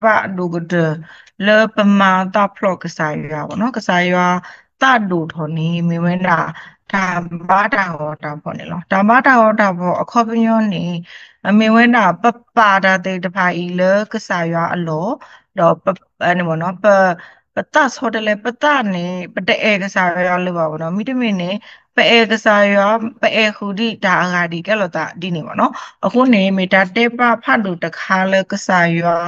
ပတၢ်ဒဲးဘးအဒိၣ်ကတၢၢ် လၢပမၤသးဖျိးကစၢ်ယွၤဘၣ်နီၤ, ကစၢ်ယွၤသးဒိၣ်ထီၣ်န့ၣ် မ့ၢ်ဝဲဒၣ် တၢ်ဘါတၢ်ဂီၤတၢ်ဖီၣ်န့ၣ်လီၤ. တၢ်ဘါတၢ်ဂီၤတၢ်ဖီၣ်အခီပညီန့ၣ် မ့ၢ်ဝဲဒၣ် ပပာ်တၢ်သ့ၣ်တဖၣ်အံၤလၢကစၢ်ယွၤအလီၢ်, ဒီး ပ ပ ပသးဆီတလဲ ပသးန့ၣ် ပတအဲၣ်ကစၢ်ယွၤလၢၤဘၣ်နီၤ, မ့တမ့ၢ်န့ၣ် ပအဲၣ်ကစၢ်ယွၤ ပအဲၣ်ဃုာ်ဒ်တၢ်အဂၤဒ်ကဲလိာ်သးဒ်န့ၣ်ဘၣ်နီၤ. အဃိန့ၣ် မ့ၢ်တၢ်ဒဲးဘးဖးဒိၣ်တခါလၢကစၢ်ယွၤ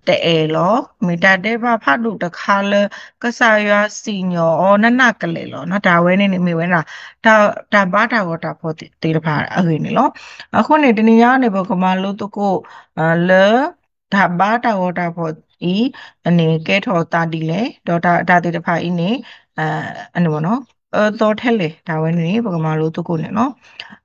တအဲၣ်လီၤ. မ့ၢ်တၢ်ဒဲးဘးဖးဒိၣ်တခါလၢ ကစၢ်ယွၤစံၣ်ညီၣ်အီၤနးနးကလဲာ်လီၤ. တၢ်ဝဲန့ၣ်န့ၣ်မ့ၢ်ဝဲဒၣ် တၢ်ဘါတၢ်ဂီၤတၢ်ဖီၣ်သ့ၣ်တဖၣ်အဂ့ၢ်န့ၣ်လီၤ. အဃိန့ၣ် တနံၤညါန့ၣ် ပကမၤလိသကိး လၢ တၢ်ဘါတၢ်ဂီၤတၢ်ဖီၣ်အံၤ န့ၣ်ကဲထီၣ်သးဒ်လဲၣ်, ဒီးတၢ်သ့ၣ်တဖၣ်အံၤန့ၣ် အၢသီထဲလဲၣ် တၢ်ဝဲန့ၣ် ပကမၤလိသကိးန့ၣ်လီၤ.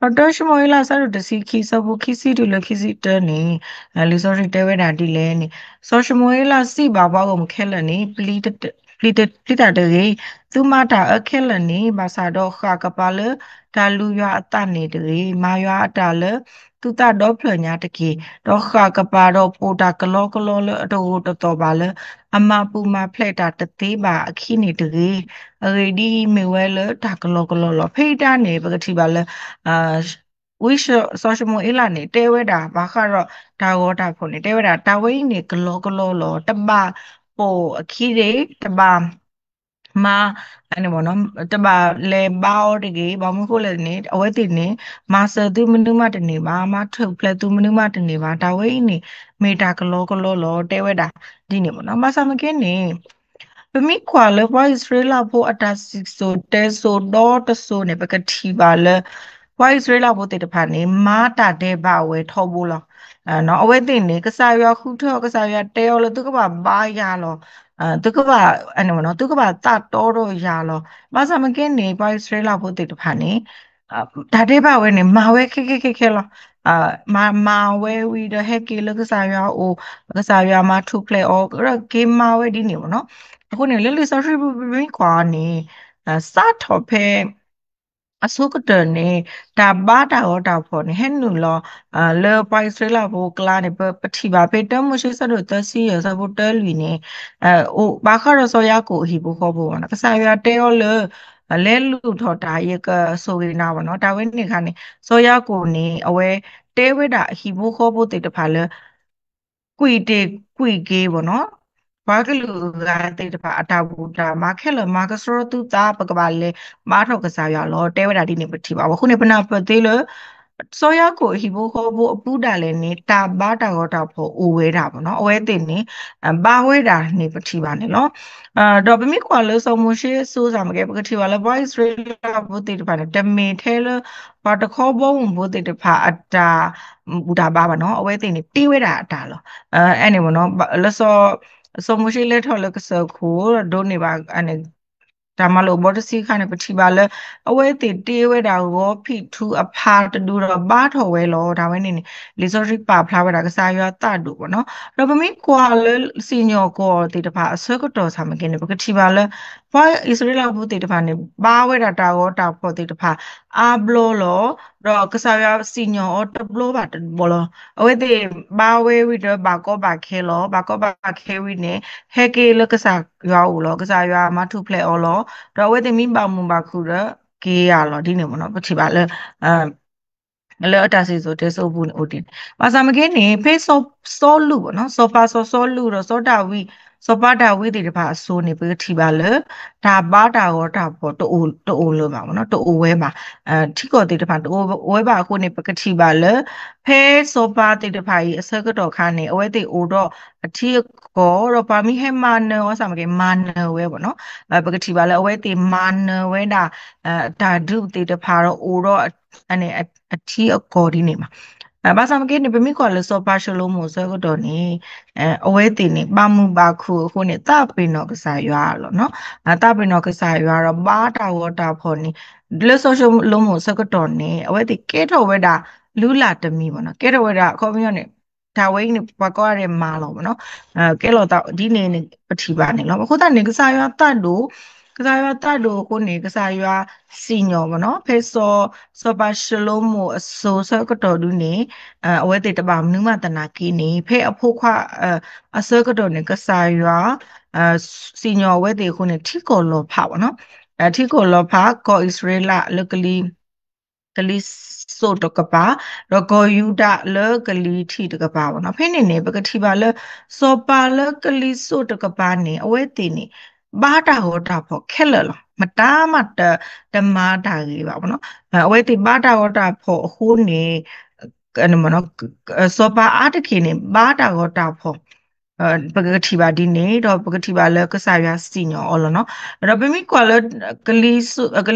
ဒီးတၢၡမူၤအ့လး အဆၢဒိၣ်တဆံခံ အဆၢဖိခံဆံတုၤလၢခံဆံတၢန့ၣ် လံာ်စီဆှံတဲဝဲဒၣ်ဒ်လဲၣ်န့ၣ်, စီၤၡမူၤအ့လးစံးဘၣ်ပှၤဂီၢ်မုၢ်ခဲလၢာ်န့ၣ်, ပျံၤတၢ်တဂ့ၤ, သုမၤတၢ်အၢခဲလၢာ်န့ၣ် ဘၣ်ဆၣ်ဒီးဃၣ်ကပၤလၢတၢ်လူၤယွၤအသးန့ၣ်တဂ့ၤ, မၤယွၤအတၢ်လၢသုသးဒီဖျၢၣ်ညါတက့ၢ်. ဒီးဃၣ်ကပၤဒီးပိာ်တၢ်ကလီကလီလၢအတဂိာ်တသီၣ်ဘၣ်လၢ အမၤပူၤမၤဖျဲးတၢ်တသ့ဘၣ်အခံန့ၣ်တဂ့ၤ. အဂ့ၢ်ဒ်အံၤ, မ့ၢ်ဝဲလၢတၢ်ကလီကလီလီၤ. ဖဲအံၤတၢ်န့ၣ် ပကထံၣ်ဘၣ်လၢ ဝံစီၤၡမူၤအ့လးန့ၣ် တဲဝဲဒၣ် ဘၣ်ဃးဒီးတၢ်ဂီၤတၢ်ဖီၣ်န့ၣ် တဲဝဲဒၣ် တၢ်ဝဲအံၤန့ၣ် ကလီကလီလီၤ. တဘၣ်ပိာ်အခံတဂ့ၤ, တဘၣ်မၤ တဘၣ်လဲၤဘါအီၤတဂ့ၤ. ဘၣ်မနုၤဃိလဲၣ်န့ၣ် အဝဲသ့ၣ်န့ၣ် မၤစၢၤသုမနုၤမးတန့ၢ်ဘၣ်, မၤထူၣ်ဖျဲးသုမနုၤမးတန့ၢ်ဘၣ်. တၢ်ဝဲအံၤန့ၣ် မ့ၢ်တၢ်ကလီကလီလီၤ တဲဝဲဒၣ်ဒ်န့ၣ်မ့ၢ်နီၤ. ဘၣ်ဆၣ်မ့ၢ်ကဲန့ၣ် ပမ့ၢ်ကွၢ်လၢပှၤအံၣ်စရ့လးဖိအတၢ်စံၣ်စိၤတဲစိၤဒီတစိၤန့ၣ် ပကထံၣ်ဘၣ်လၢ ပှၤအံၣ်စရ့လးဖိသ့ၣ်တဖၣ်န့ၣ် မၤတၢ်ဒဲးဘးဝဲထီဘိလီၤ. အဝဲသ့ၣ်န့ၣ် ကစၢ်ယွၤဃုထၢအီၤ ကစၢ်ယွၤတဲအီၤလၢသုကဘၣ်ဘါယၤလီၤ. သုကဘၣ် သုကဘၣ်သးတီထီၣ်ယၤလီၤ. ဘၣ်ဆၣ်မ့ၢ်ကဲန့ၣ် ပှၤအံၣ်စရ့လးဖိသ့ၣ်တဖၣ်န့ၣ် တၢ်ဒဲးဘးဝဲန့ၣ် မၤဝဲခဲခဲခဲခဲလီၤ. မၤမၤဝဲဝံၤဒီးဟဲက့ၤလၢကစၢ်ယွၤအအိၣ်, ကစၢ်ယွၤမၤထူၣ်ဖျဲးအီၤ က့ၤမၤဝဲဒ်န့ၣ်မ့ၢ်နီၤ. အဃိန့ၣ် လၢလံာ်စီဆှံပမ့ၢ်ကွၢ်အီၤန့ၣ် စးထီၣ်ဖဲ အဆိကတၢၢ်န့ၣ် တၢ်ဘါတၢ်ဂီၤတၢ်ဖီၣ်န့ၣ် ဟဲနုာ်လီၤ လၢပှၤအံၣ်စရ့လးဖိအကျါန့ၣ် ပပထံၣ်ဘၣ်ဖဲ တၢမိၤၡ့အဆၢဒိၣ်သၢဆံယဲၢ် အဆၢဖိတၢလွံၢ်န့ၣ် အိၣ်ဘၣ်ဃးဒီးစီၤယၤကိာ်အဟံၣ်ဖိဃီဖိမ့ၢ်နီၤ. ကစၢ်ယွၤတဲအီၤလၢ လဲၤလုၢ်ထီၣ်တၢ် ယကဆိၣ်ဂ့ၤနၤမ့ၢ်နီၤ. တၢ်ဝဲန့ၣ်အခါန့ၣ် စီၤယၤကိာ်န့ၣ် အဝဲတဲဝဲဒၣ်အဟံၣ်ဖိဃီဖိသ့ၣ်တဖၣ်လၢ ကွံာ်တ့ၢ်ကွံာ်က့ၤမ့ၢ်နီၤ ပှၤကလုာ်အဂၤသ့ၣ်တဖၣ်အတၢ်ဘူၣ်တၢ်ဘါခဲလၢာ် မၤကဆှီသုသး ပကဘၣ်လဲၤဘါထီၣ်ကစၢ်ယွၤလီၤ တဲဝဲဒၣ်ဒ်န့ၣ်ပထံၣ်ဘၣ်. အဃိန့ၣ် ပနၢ်ပၢၢ်သ့လၢ စီၤယၤကိာ်အဟံၣ်ဖိဃီဖိအပူၤဒၣ်လဲာ်န့ၣ် တၢ်ဘါတၢ်ဂီၤတၢ်ဖီၣ်အိၣ်ဝဲဒၣ်မ့ၢ်နီၤ. အဝဲသ့ၣ်န့ၣ် ဘါဝဲဒၣ်န့ၣ်ပထံၣ်ဘၣ်န့ၣ်လီၤ. ဒီးပမ့ၢ်ကွၢ်လၢစီၤမိၤၡ့အစိၤစ့ၢ်ကီး ပကထံၣ်ဘၣ်လၢပှၤအံၣ်စရ့လးဖိသ့ၣ်တဖၣ်န့ၣ် တမ့ၢ်ထဲလၢ ပှၤတခီဘီမုၢ်ဖိသ့ၣ်တဖၣ်အတၢ်ဘူၣ်တၢ်ဘါဘၣ်နီၤ အဝဲသ့ၣ်န့ၣ် တ့ဝဲဒၣ်အတၢ်လီၤ. အဲန့ၣ်မ့ၢ်နီၤ လၢ စီၤမိၤၡ့လဲၤထီၣ်လၢကစၢၢ်ခိၣ် ဒိးန့ၢ်ဘၣ် တၢ်မၤလိာ်အဘီတဆံအခါန့ၣ် ပထံၣ်ဘၣ်လၢ အဝဲသ့ၣ်တ့ဝဲဒၣ်ဂီၤဖံးထူအဖးတဒုဒီးဘါထီၣ်ဝဲလီၤ. တၢ်ဝဲန့ၣ်န့ၣ် လံာ်စီဆှံပာ်ဖျါဝဲဒၣ်ကစၢ်ယွၤသးဒိၣ်မ့ၢ်နီၤ. ဒီးပမ့ၢ်ကွၢ်လၢစံၣ်ညီၣ်ကွီၢ်သ့ၣ်တဖၣ်အဆၢကတီၢ်ဆၣ်မ့ၢ်ကဲန့ၣ် ပကထံၣ်ဘၣ်လၢ ပှၤအံၣ်စရ့လးဖိသ့ၣ်တဖၣ်န့ၣ် ဘါဝဲဒၣ်တၢ်ဂီၤတၢ်ဖီၣ်သ့ၣ်တဖၣ် အါဘျီလီၤ. ဒီးကစၢ်ယွၤစံၣ်ညီၣ်အီၤတဘျီဘၣ်တဘျီလီၤ. အဝဲသ့ၣ်ဘါဝဲဝံၤဒီးဘၣ်ကီဘၣ်ခဲလီၤ. ဘၣ်ကီဘၣ်ခဲဝံၤန့ၣ် ဟဲက့ၤလၢကစၢ်ယွၤအအိၣ်လီၤ. ကစၢ်ယွၤမၤထူၣ်ဖျဲးအီၤလီၤ. ဒီးအဝဲသ့ၣ်မ့ၢ်ဘၣ်မုာ်ဘၣ်ခုၣ်ဒီး က့ၤယၤလီၤဒ်န့ၣ်မ့ၢ်နီၤ. ပထံၣ်ဘၣ်လၢ လၢအတၢ်စံၣ်စိၤတဲစိၤအပူၤန့ၣ်အိၣ်ဒ်န့ၣ် ဘၣ်ဆၣ်မ့ၢ်ကဲန့ၣ် ဖဲစီၤလူးမ့ၢ်နီၤ စီၤပၤစီၤစီလူးဒီးစီၤဒၤဝံး စီၤပၤဒၤဝံးသ့ၣ်တဖၣ်အစိၤန့ၣ် ပကထံၣ်ဘၣ်လၢ တၢ်ဘါတၢ်ဂီၤတၢ်ဖီၣ်တအိၣ်လၢၤဘၣ်မ့ၢ်နီၤ တအိၣ်ဝဲဘၣ်. ထံကီၢ်သ့ၣ်တဖၣ်တအိၣ်ဝဲဘၣ်အဃိန့ၣ် ပကထံၣ်ဘၣ်လၢ ဖဲစီၤပၤသ့ၣ်တဖၣ်အံၤအဆၢကတီၢ်ခါန့ၣ် အဝဲသ့ၣ်အိၣ်ဒီးအထံအကီၢ် ဒီးပှၤမ့ၢ်ဟဲမၤနၢၤအီၤစ့ၢ်မ့ၢ်ကဲ မၤနၢၤဝဲမ့ၢ်နီၤ ပကထံၣ်ဘၣ်လၢအဝဲသ့ၣ်မၤနၢၤဝဲဒၣ် တၢ်ဒုးသ့ၣ်တဖၣ်ဒီးအိၣ်ဒီး အထံအကီၢ်ဒ်န့ၣ်ဘၣ်. ဘၣ်ဆၣ်မ့ၢ်ကဲန့ၣ် ပမ့ၢ်ကွၢ်လၢစီၤပၤၡလိၤမိၣ်အဆၢကတီၢ်န့ၣ် အဝဲသ့ၣ်န့ၣ် ဘၣ်မုာ်ဘၣ်ခုၣ်အဃိန့ၣ် သးပ့ၤနီၣ်ကစၢ်ယွၤလီၤ. သးပ့ၤနီၣ်ကစၢ်ယွၤဒီးဘါတၢ်ဂီၤတၢ်ဖီၣ်န့ၣ် လၢစီၤၡလိၤမိၣ်အဆၢကတီၢ်န့ၣ် အဝဲသ့ၣ်ကဲထီၣ်ဝဲဒၣ် လုၢ်လၢ်တမံၤမ့ၢ်နီၤ ကဲထီၣ်ဝဲဒၣ်အခီပညီန့ၣ် တၢ်ဝဲအံၤန့ၣ် ပှၤကိးဂၤဒဲးမၤလီၤမ့ၢ်နီၤ ကဲလီၤသးဒ်န့ၣ်န့ၣ် ပထံၣ်ဘၣ်န့ၣ်လီၤ. အဃိသတးန့ၣ် ကစၢ်ယွၤသးဒိၣ် ကစၢ်ယွၤသးဒိၣ်အဃိန့ၣ် ကစၢ်ယွၤစံၣ်ညီၣ်ဘၣ်နီၤ ဖဲစီၤ စီၤပၤၡလိမိၣ်အစိၤဆၢကတီၢ်ဒုန့ၣ် အဝဲသ့ၣ်တဘၣ်မနုၤမးသနာ်က့န့ၣ် ဖဲအဖိခွါ အဆၢကတီၢ်န့ၣ် ကစၢ်ယွၤ စံၣ်ညီၣ်အဝဲသ့ၣ်အဃိန့ၣ် ထံကီၢ်လီၤဖးဘၣ်နီၤ ထံကီၢ်လီၤဖး ကီၢ်အံၣ်စရ့လးလၢကလံၤ ကလံၤစိးတကပၤ, ဒီးကီၢ်ယူဒၤလၢကလံၤထံးတကပၤဘၣ်နီၤ. ဖဲန့ၣ်န့ၣ် ပကထံၣ်ဘၣ်လၢ စီၤပၤလၢကလံၤစိးတကပၤန့ၣ် အဝဲသ့ၣ်န့ၣ် ဘါတၢ်ဂီၤတၢ်ဖီၣ်ခဲလၢာ်လီၤ. မတၤမး တမၤတၢ်ဂ့ၤဘၣ်ဘၣ်နီၤ. အဝဲသ့ၣ်ဘါတၢ်ဂီၤတၢ်ဖီၣ်အဃိန့ၣ် စီၤပၤအါတက့ၢ်န့ၣ် ဘါတၢ်ဂီၤတၢ်ဖီၣ် ပကထံၣ်ဘၣ်ဒ်န့ၣ် ဒီးပကထံၣ်ဘၣ်လၢကစၢ်ယွၤစံၣ်ညီၣ်အီၤလီၤနီၤ. ဒီးပမ့ၢ်ကွၢ်လၢ ကလံၤ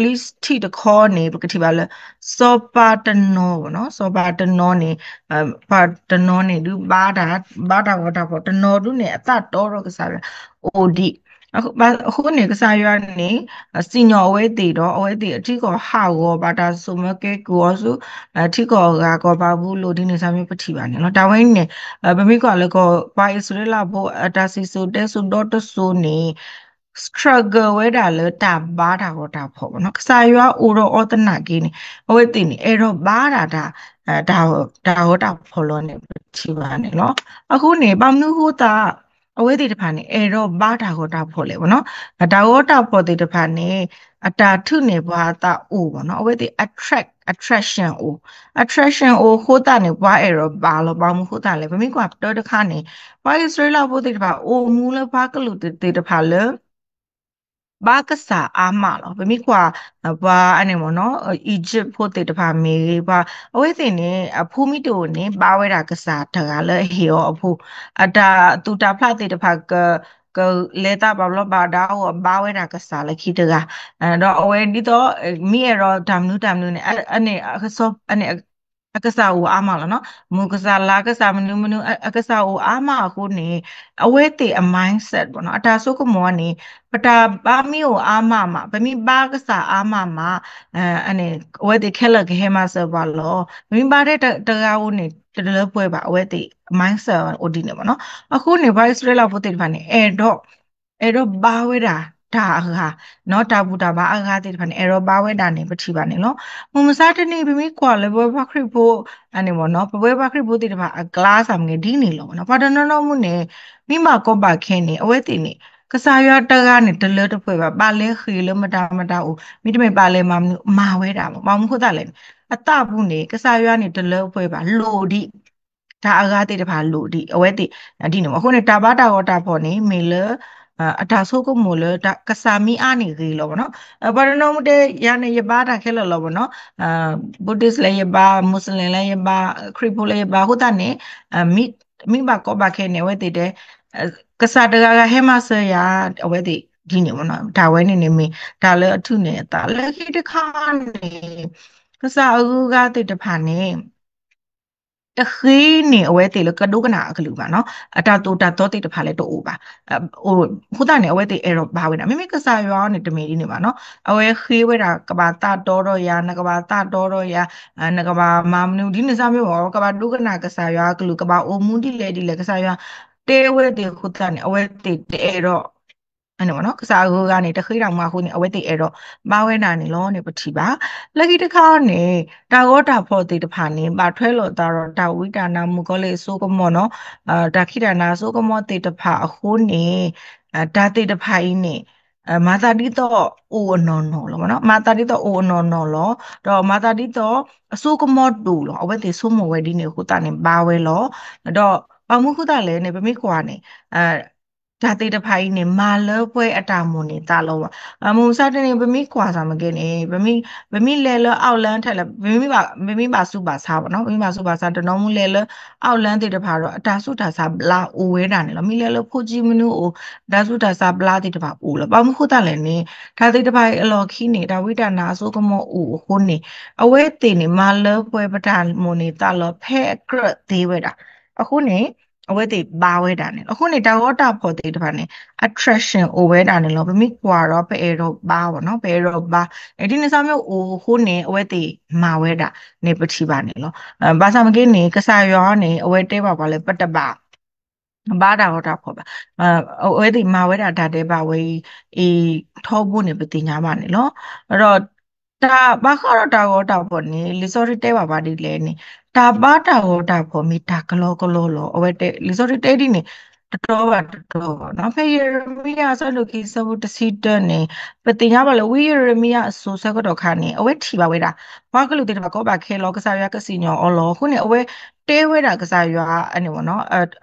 ထံးတခီန့ၣ် ပကထံၣ်ဘၣ်လၢ စီၤပၤတနီၤဘၣ်နီၤ, စီၤပၤတနီၤန့ၣ် ပှၤတနီၤန့ၣ်ဒုး ဘါတၢ်ဂီၤတၢ်ဖီၣ် တနီၤဒုးန့ၣ် အသးတီဒီးကစၢ်ယွၤအိၣ်ဒံး အဃိန့ၣ် ကစၢ်ယွၤန့ၣ် စံၣ်ညီၣ်အဝဲသ့ၣ်ဒီး အဝဲသ့ၣ်အထံကီၢ်ဟးဂီၤဘၣ်တၢ်စိာ်မၢကဲကုၢ်အီၤဆူ ထံကီၢ်အဂၤကီၢ်ဘၤဘူလိၣ်ဒ်န့ၣ် စၢ်မ့ၢ်ပထံၣ်ဘၣ်န့ၣ်လီၤ. တၢ်ဝဲန့ၣ် ပမ့ၢ်ကွၢ်လၢကီၢ် ပှၤအံၣ်စရ့လးဖိ အတၢ်စံၣ်စိၤတဲစိၤဒီတစိၤန့ၣ် struggle ဝဲဒၣ်လၢတၢ်ဘါတၢ်ဂီၤတၢ်ဖီၣ်ဘၣ်နီၤ. ကစၢ်ယွၤအိၣ်ဒီးအီၤသနာ်က့န့ၣ် အဝဲသ့ၣ်န့ၣ် အဲၣ်ဒိးဘါဒၣ်တၢ် တၢ်ဂီၤတၢ်ဖီၣ်လီၤန့ၣ် ပထံၣ်ဘၣ်န့ၣ်လီၤ. အဃိန့ၣ် ဘၣ်မနုၤဃိသတး အဝဲသ့ၣ်တဖၣ်န့ၣ် အဲၣ်ဒိးဘါတၢ်ဂီၤတၢ်ဖီၣ်လဲၣ်ဘၣ်နီၤ. တၢ်ဂီၤတၢ်ဖီၣ်သ့ၣ်တဖၣ်န့ၣ် အတၢ်ထုးန့ၢ်ပှၤအသးအိၣ်ဘၣ်နီၤ. အဝဲသ့ၣ် attract attraction အိၣ် attraction အိၣ်အဃိသတးန့ၣ် ပှၤအဲၣ်ဒိးဘါလီၤ. ဘၣ်မနုၤဃိသတးလဲၣ် ပမ့ၢ်ကွၢ်တၢတခါန့ၣ် ပှၤအံၣ်စရ့လးဖိသ့ၣ်တဖၣ် အိၣ်မူလၢပှၤကလုာ်သ့ၣ်တဖၣ်လၢ ဘါကစၢ်အါမးလီၤ. ပမ့ၢ်ကွၢ် ပှၤအန့ၣ်မ့ၢ်နီၤ Egypt ဖိသ့ၣ်တဖၣ်မ့ၢ်ဂ့ၤ ပှၤ အဝဲသ့ၣ်န့ၣ် အဖိမ့ၢ်တအိၣ်န့ၣ် ဘါဝဲဒၣ်ကစၢ်တဂၤလၢအဟ့ၣ်အီၤအဖိ, အတၢ်သူၣ်တၢ်ဖျးသ့ၣ်တဖၣ် ကလဲၤသးဘၣ်ဘျီဘၣ်ဒါအဂီၢ် ဘါဝဲဒၣ်ကစၢ်လၢခံတဂၤ, ဒီးအဝဲဒ်သိး မ့ၢ်အဲၣ်ဒိးတၢ်မနုၤတၢ်မနုၤန့ၣ် အန့ၣ် အကစၢ်အိၣ်အါမးလီၤနီၤ. မုၢ်ကစၢ်လါကစၢ်မနုၤမနုၤ အကစၢ်အိၣ်အါမးအဃိန့ၣ် အဝဲသ့ၣ်အ mindset ဘၣ်နီၤ အတၢ်ဆိကမိၣ်န့ၣ် ပတၢ်ဘါမ့ၢ်အိၣ်အါမးမး ပမ့ၢ်ဘါကစၢ်အါမးမး အဝဲသ့ၣ်ခဲလၢာ်ကဟဲမၤစၢၤပှၤလီၤ. ပမ့ၢ်ဘါထဲတဂၤဧိၤန့ၣ် တလၢပှဲၤဘၣ် အဝဲသ့ၣ် mindset အိၣ်ဒ်န့ၣ်ဘၣ်နီၤ. အဃိန့ၣ် ပှၤအံၣ်စရ့လးဖိသ့ၣ်တဖၣ်န့ၣ် အဲၣ်ဒိး အဲၣ်ဒိးဘါဝဲဒၣ်တၢ်အဂၤ နီၤ တၢ်ဘူၣ်တၢ်ဘါအဂၤသ့ၣ်တဖၣ်န့ၣ် အဲၣ်ဒိးဘါဝဲဒၣ်န့ၣ် ပထံၣ်ဘၣ်န့ၣ်လီၤ. မုၢ်မဆါတနံၤ ပမ့ၢ်ကွၢ်လၢပဝဲပှၤခရံာ်ဖိ အန့ၣ်မ့ၢ်နီၤ ပဝဲပှၤခရံာ်ဖိသ့ၣ်တဖၣ်အကျါစ့ၢ်မ့ၢ်ဂ့ၤ ဒ်န့ၣ်လီၤနီၤ. ပှၤတနီၤနီၤမူန့ၣ် မ့ၢ်ဘၣ်ကီဘၣ်ခဲန့ၣ် အဝဲသ့ၣ်န့ၣ် ကစၢ်ယွၤတဂၤန့ၣ် တလၢတပှဲၤဘၣ် ဘၣ်လဲၤဃ့ၢ်လၢမတၤမတၤအိၣ် မ့တမ့ၢ်ဘၣ်လဲၤမၤမနုၤ မၤဝဲဒၣ်ဘၣ်. ဘၣ်မနုၤဃိသတးလဲၣ်န့ၣ် အသးပူၤန့ၣ် ကစၢ်ယွၤန့ၣ် တလၢပှဲၤဘၣ် လိၣ်ဒံး တၢ်အဂၤသ့ၣ်တဖၣ်လိၣ်ဒံး အဝဲသ့ၣ် ဒ်န့ၣ်မ့ၢ် အဃိန့ၣ် တၢ်ဘါတၢ်ဂီၤတၢ်ဖီၣ်န့ၣ် မ့ၢ်လၢ အတၢ်ဆိကမိၣ်လၢ ကစၢ်မ့ၢ်အါန့ၣ်ဂ့ၤလီၤဘၣ်နီၤ. ပှၤတနီၤမူတဲ ယၤန့ၣ် ယဘါတၢ်ခဲလၢာ်လီၤဘၣ်နီၤ. Buddhist လၢယဘါ Muslim လၢယဘါ ခရံာ်ဖိလၢယဘါ အဃိသတးန့ၣ် မ့ၢ်ဘၣ်ကီဘၣ်ခဲန့ၣ် အဝဲသ့ၣ်တဲ ကစၢ်တဂၤဂၤဟဲမၤစၢၤယၤ အဝဲသ့ၣ်ဒ်န့ၣ်ဘၣ်နီၤ. တၢ်ဝဲန့ၣ်န့ၣ်မ့ၢ် တၢ်လၢအထုးန့ၢ်အသး လၢခံတခါန့ၣ် ကစၢ်အဂုၤအဂၤသ့ၣ်တဖၣ်န့ၣ် တဃ့န့ၢ်အဝဲသ့ၣ်လၢကဒိကနၣ်အကလုၢ်ဘၣ်နီၤ. အတၢ်သိၣ်တၢ်သီသ့ၣ်တဖၣ်လၢတအိၣ်ဘၣ်. အဃိသတးန့ၣ် အဝဲသ့ၣ်အဲၣ်ဒိးဘါဝဲဒၣ် မ့မ့ၢ်ကစၢ်ယွၤန့ၣ် တမ့ၢ်ဒ်န့ၣ်ဘၣ်နီၤ. အဝဲဃ့ဝဲဒၣ် ကဘၣ်သးတီဒီးယၤ နကဘၣ်သးတီဒီးယၤ နကဘၣ်မၤမနုၤ ဒ်န့ၣ်စ့ၢ်မ့ၢ်ဘၣ် ကဘၣ်ဒိကနၣ်ကစၢ်ယွၤအကလုၢ် ကဘၣ်အိၣ်မူဒ်လဲၣ်ဒ်လဲၣ် ကစၢ်ယွၤတဲဝဲသ့ၣ်အဃိသတးန့ၣ် အဝဲသ့ၣ်တအဲၣ်ဒိး ကစၢ်အဂုၤအဂၤန့ၣ် တဃ့တၢ်မၤအဃိန့ၣ် အဝဲသ့ၣ်အဲၣ်ဒိးဘါဝဲဒၣ်န့ၣ်လီၤန့ၣ် ပထံၣ်ဘၣ်. လၢခံတခါန့ၣ် တၢ်ဂီၤတၢ်ဖီၣ်သ့ၣ်တဖၣ်န့ၣ် ဘၣ်ထွဲလိာ်သးဒီးတၢ်ဝံတၢ်နါ မုၣ်ကီၤလံၢ်အစိကမီၤနီၤ တၢ်ခံးတၢ်နၤအစိကမီၤသ့ၣ်တဖၣ်အဃိန့ၣ် တၢ်သ့ၣ်တဖၣ်အံၤန့ၣ် မၤသးဒ်သိးအိၣ်အနီၢ်နီၢ်လီၤ. မၤသးဒ်သိးအိၣ်အနီၢ်နီၢ်လီၤ. ဒီးမၤသးဒ်သိးအစိကမီၤဒိၣ်လီၤ. အဝဲသ့ၣ်ဆိကမိၣ်ဝဲဒ်န့ၣ်အဃိသတးန့ၣ် ဘါဝဲလီၤ. ဒီးပှၤမူဃုသးလဲၣ်န့ၣ် ပမ့ၢ်ကွၢ်န့ၣ် တၢ်သ့ၣ်တဖၣ်အံၤန့ၣ် မၤလၢပှဲၤအတၢ်မိၣ်န့ၢ်သးလီၤ. မုၢ်မဆါတနံၤ ပမ့ၢ်ကွၢ်စ့ၢ်မ့ၢ်ဂ့ၤန့ၣ် ပမ့ၢ်လဲၤလၢ outland ထဲလဲၣ် ပမ့ၢ်ဘၣ်စူၢ်ဘၣ်ဆါဘၣ်နီၤ ပမ့ၢ်ဘၣ်စူၢ်ဘၣ်ဆါ တနီၤမူလဲၤလၢ outland သ့ၣ်တဖၣ်ဒီး အတၢ်ဆူးတၢ်ဆါဘျါအိၣ်ဝဲဒၣ်န့ၣ်လီၤ. မ့ၢ်လဲၤလၢဖိကံမနုၤအိၣ် တၢ်ဆူးတၢ်ဆါဘျါသ့ၣ်တဖၣ်အိၣ်လီၤ. ဘၣ်မနုၤဃိသတးလဲၣ်န့ၣ် တၢ်သ့ၣ်တဖၣ်အံၤအလီၢ်ခံန့ၣ် တၢ်ဝံတၢ်နါအစိကမီၤအိၣ်အဃိန့ၣ် အဝဲသ့ၣ်န့ၣ် မၤလၢပှဲၤပတၢ်မိၣ်န့ၢ်သးလီၤ ဖဲအကြၢးသ့ဝဲဒၣ် အဃိန့ၣ် အဝဲသ့ၣ်ဘါဝဲဒၣ်န့ၣ်လီၤ. အဃိန့ၣ် တၢ်ဂီၤတၢ်ဖီၣ်သ့ၣ်တဖၣ်န့ၣ် attraction အိၣ်ဝဲဒၣ်န့ၣ်လီၤ. ပမ့ၢ်ကွၢ်ဒီး ပအဲၣ်ဒိးဘါဘၣ်နီၤ ပအဲၣ်ဒိးဘါ ဒ်န့ၣ်စ့ၢ်မ့ၢ်အိၣ်အဃိန့ၣ် အဝဲသ့ၣ်မၤဝဲဒၣ်န့ၣ် ပထံၣ်ဘၣ်န့ၣ်လီၤ. ဘၣ်ဆၣ်မ့ၢ်ဂ့ၤန့ၣ် ကစၢ်ယွၤန့ၣ် အဝဲတဲဘၣ်ပှၤလၢပတဘၣ် ဘၣ်တၢ်ဂီၤတၢ်ဖီၣ်ဘၣ်. အဝဲသ့ၣ်မၤဝဲဒၣ်တၢ်ဒဲးဘးဝဲအံၤ အံၤထီဘိန့ၣ် ပသ့ၣ်ညါဘၣ်န့ၣ်လီၤ. ဒီးတၢ်ဘၣ်ဃးဒီးတၢ်ဂီၤတၢ်ဖီၣ်န့ၣ် လံာ်စီဆှံတဲဘၣ်ပှၤဒ်လဲၣ်န့ၣ် တၢ်ဘၣ်တၢ်ဂီၤတၢ်ဖီၣ်မ့ၢ်တၢ်ကလီကလီလီၤ. အဝဲတဲ လံာ်စီဆှံတဲဒ်န့ၣ် တတီဘၣ်တတီဘၣ်နီၤ. ဖဲယရမံယၤအဆၢဒိၣ်ခံဆၢဖိတဆံတၢန့ၣ် ပသ့ၣ်ညါဘၣ်လၢ ဝံယရမံယၤအစိၤဆၢကတီၢ်ခါန့ၣ် အဝဲထံၣ်ဘၣ်ဝဲဒၣ် ပှၤကလုာ်သ့ၣ်တဖၣ်ကီဘၣ်ခဲလီၤ ကစၢ်ယွၤကစံၣ်ညီၣ်အီၤလီၤ. အဃိန့ၣ် အဝဲတဲဝဲဒၣ်ကစၢ်ယွၤ အန့ၣ်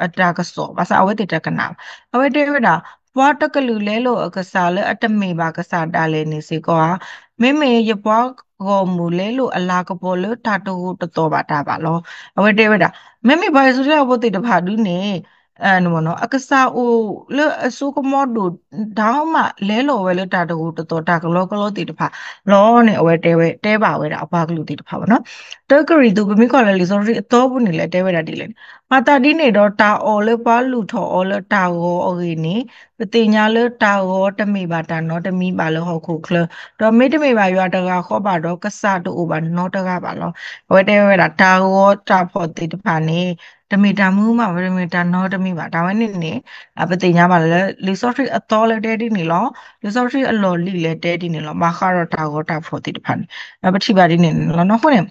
အတၢ်ကစီၣ် ဘၣ်ဆၣ်အဝဲသ့ၣ်တကနၣ်ဘၣ်. အဝဲတဲဝဲဒၣ် ပှၤတကလုာ်လဲလိာ်အကစၢ်လၢအတမ့ၢ်ဘၣ်ကစၢ်ဒၣ်လဲာ်န့ၣ်စ့ၢ်ကီးဧါ, မ့မ့ၢ်ယပှၤဂီၢ်မုၢ်လဲလိာ်အလၤကပီၤလၢတၢ်တဂိာ်တသီၣ်ဘၣ်တၢ်ဘၣ်လီၤ. အဝဲတဲဝဲဒၣ် မ့မ့ၢ်ပှၤအံၣ်စရ့လးဖိသ့ၣ်တဖၣ်ဒုန့ၣ် အကစၢ်အိၣ်လၢအစိကမီၤဒိၣ် ဒၣ်မးလဲလိာ်ဝဲလၢတၢ်တဂိာ်တသီၣ်တၢ်ကလီကလီသ့ၣ်တဖၣ်လီၤန့ၣ် အဝဲတဲဝဲ တဲဘၣ်ဝဲဒၣ်အပှၤကလုာ်သ့ၣ်တဖၣ်ဘၣ်နီၤ. တၢကရံၣ်သူး ပမ့ၢ်ကွၢ်လၢလံာ်စီဆှံအသီပူၤန့ၣ် လဲၤတဲဝဲဒၣ်ဒ်လဲၣ်န့ၣ် မၤသးဒ်န့ၣ်ဒီး တၢ်အီၣ်လၢပှၤလုၢ်ထီၣ်အီၤလၢတၢ်ဂီၤအဂ့ၢ်န့ၣ် ပသ့ၣ်ညါလၢတၢ်ဂီၤတမ့ၢ်ဘၣ်တၢ်နီတမံၤဘၣ်လၢဟီၣ်ခိၣ်ချၢ, ဒီးမ့တမ့ၢ်ဘၣ်ယွၤတဂၤဃီဘၣ်ဒီး ကစၢ်တအိၣ်ဘၣ်နီတဂၤဘၣ်လီၤ. အဝဲတဲဝဲဒၣ် တၢ်ဂီၤတၢ်ဖီၣ်သ့ၣ်တဖၣ်န့ၣ် တမ့ၢ်တၢ်မနုၤမး တမ့ၢ်တၢ်နီတမံၤဘၣ်. တၢ်ဝဲန့ၣ်န့ၣ် ပသ့ၣ်ညါဘၣ်လၢ လံာ်စီဆှံအသီလၢတဲဒ်န့ၣ်လီၤ. လံာ်စီဆှံအလီၢ်လံၤလဲၤတဲဒ်န့ၣ်လီၤ. ဘၣ်ဃးဒီးတၢ်ဂီၤတၢ်ဖီၣ်သ့ၣ်တဖၣ်န့ၣ် ပထံၣ်ဘၣ်ဒ်န့ၣ်လီၤ. အဃိန့ၣ်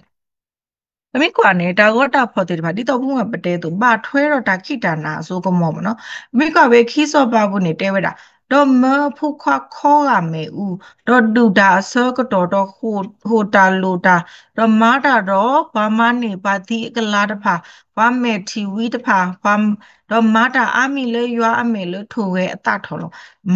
ပမ့ၢ်ကွၢ်န့ၣ် တၢ်ဂီၤတၢ်ဖီၣ်သ့ၣ်တဖၣ် ဒ်သိးပမ့ၢ်ပတဲအသိး ဘၣ်ထွဲဒီးတၢ်ခံးတၢ်နၤအစိကမီၤမ့ၢ်နီၤ. ပမ့ၢ်ကွၢ်ဖဲခံစီၤပၤပူၤန့ၣ် တဲဝဲဒၣ် ဒီးမၢဖိခွါခီဂာ်မ့ၣ်အူ, ဒီးဒုၣ်တၢ်အဆၢကတီၢ်, ဒီးဟိၣ်တၢ်လိၣ်တၢ်, ဒီးမၤတၢ်ဒီးပှၤမၤန့ၢ်ပှၤသံအကလၤတဖၣ်, ပှၤမဲာ်ထံၣ်ဝံတဖၣ်, ဒီးမၤတၢ်အါမံၤလၢယွၤအမဲာ်လၢထိၣ်ဂဲၤအသးထီၣ်လီၤ.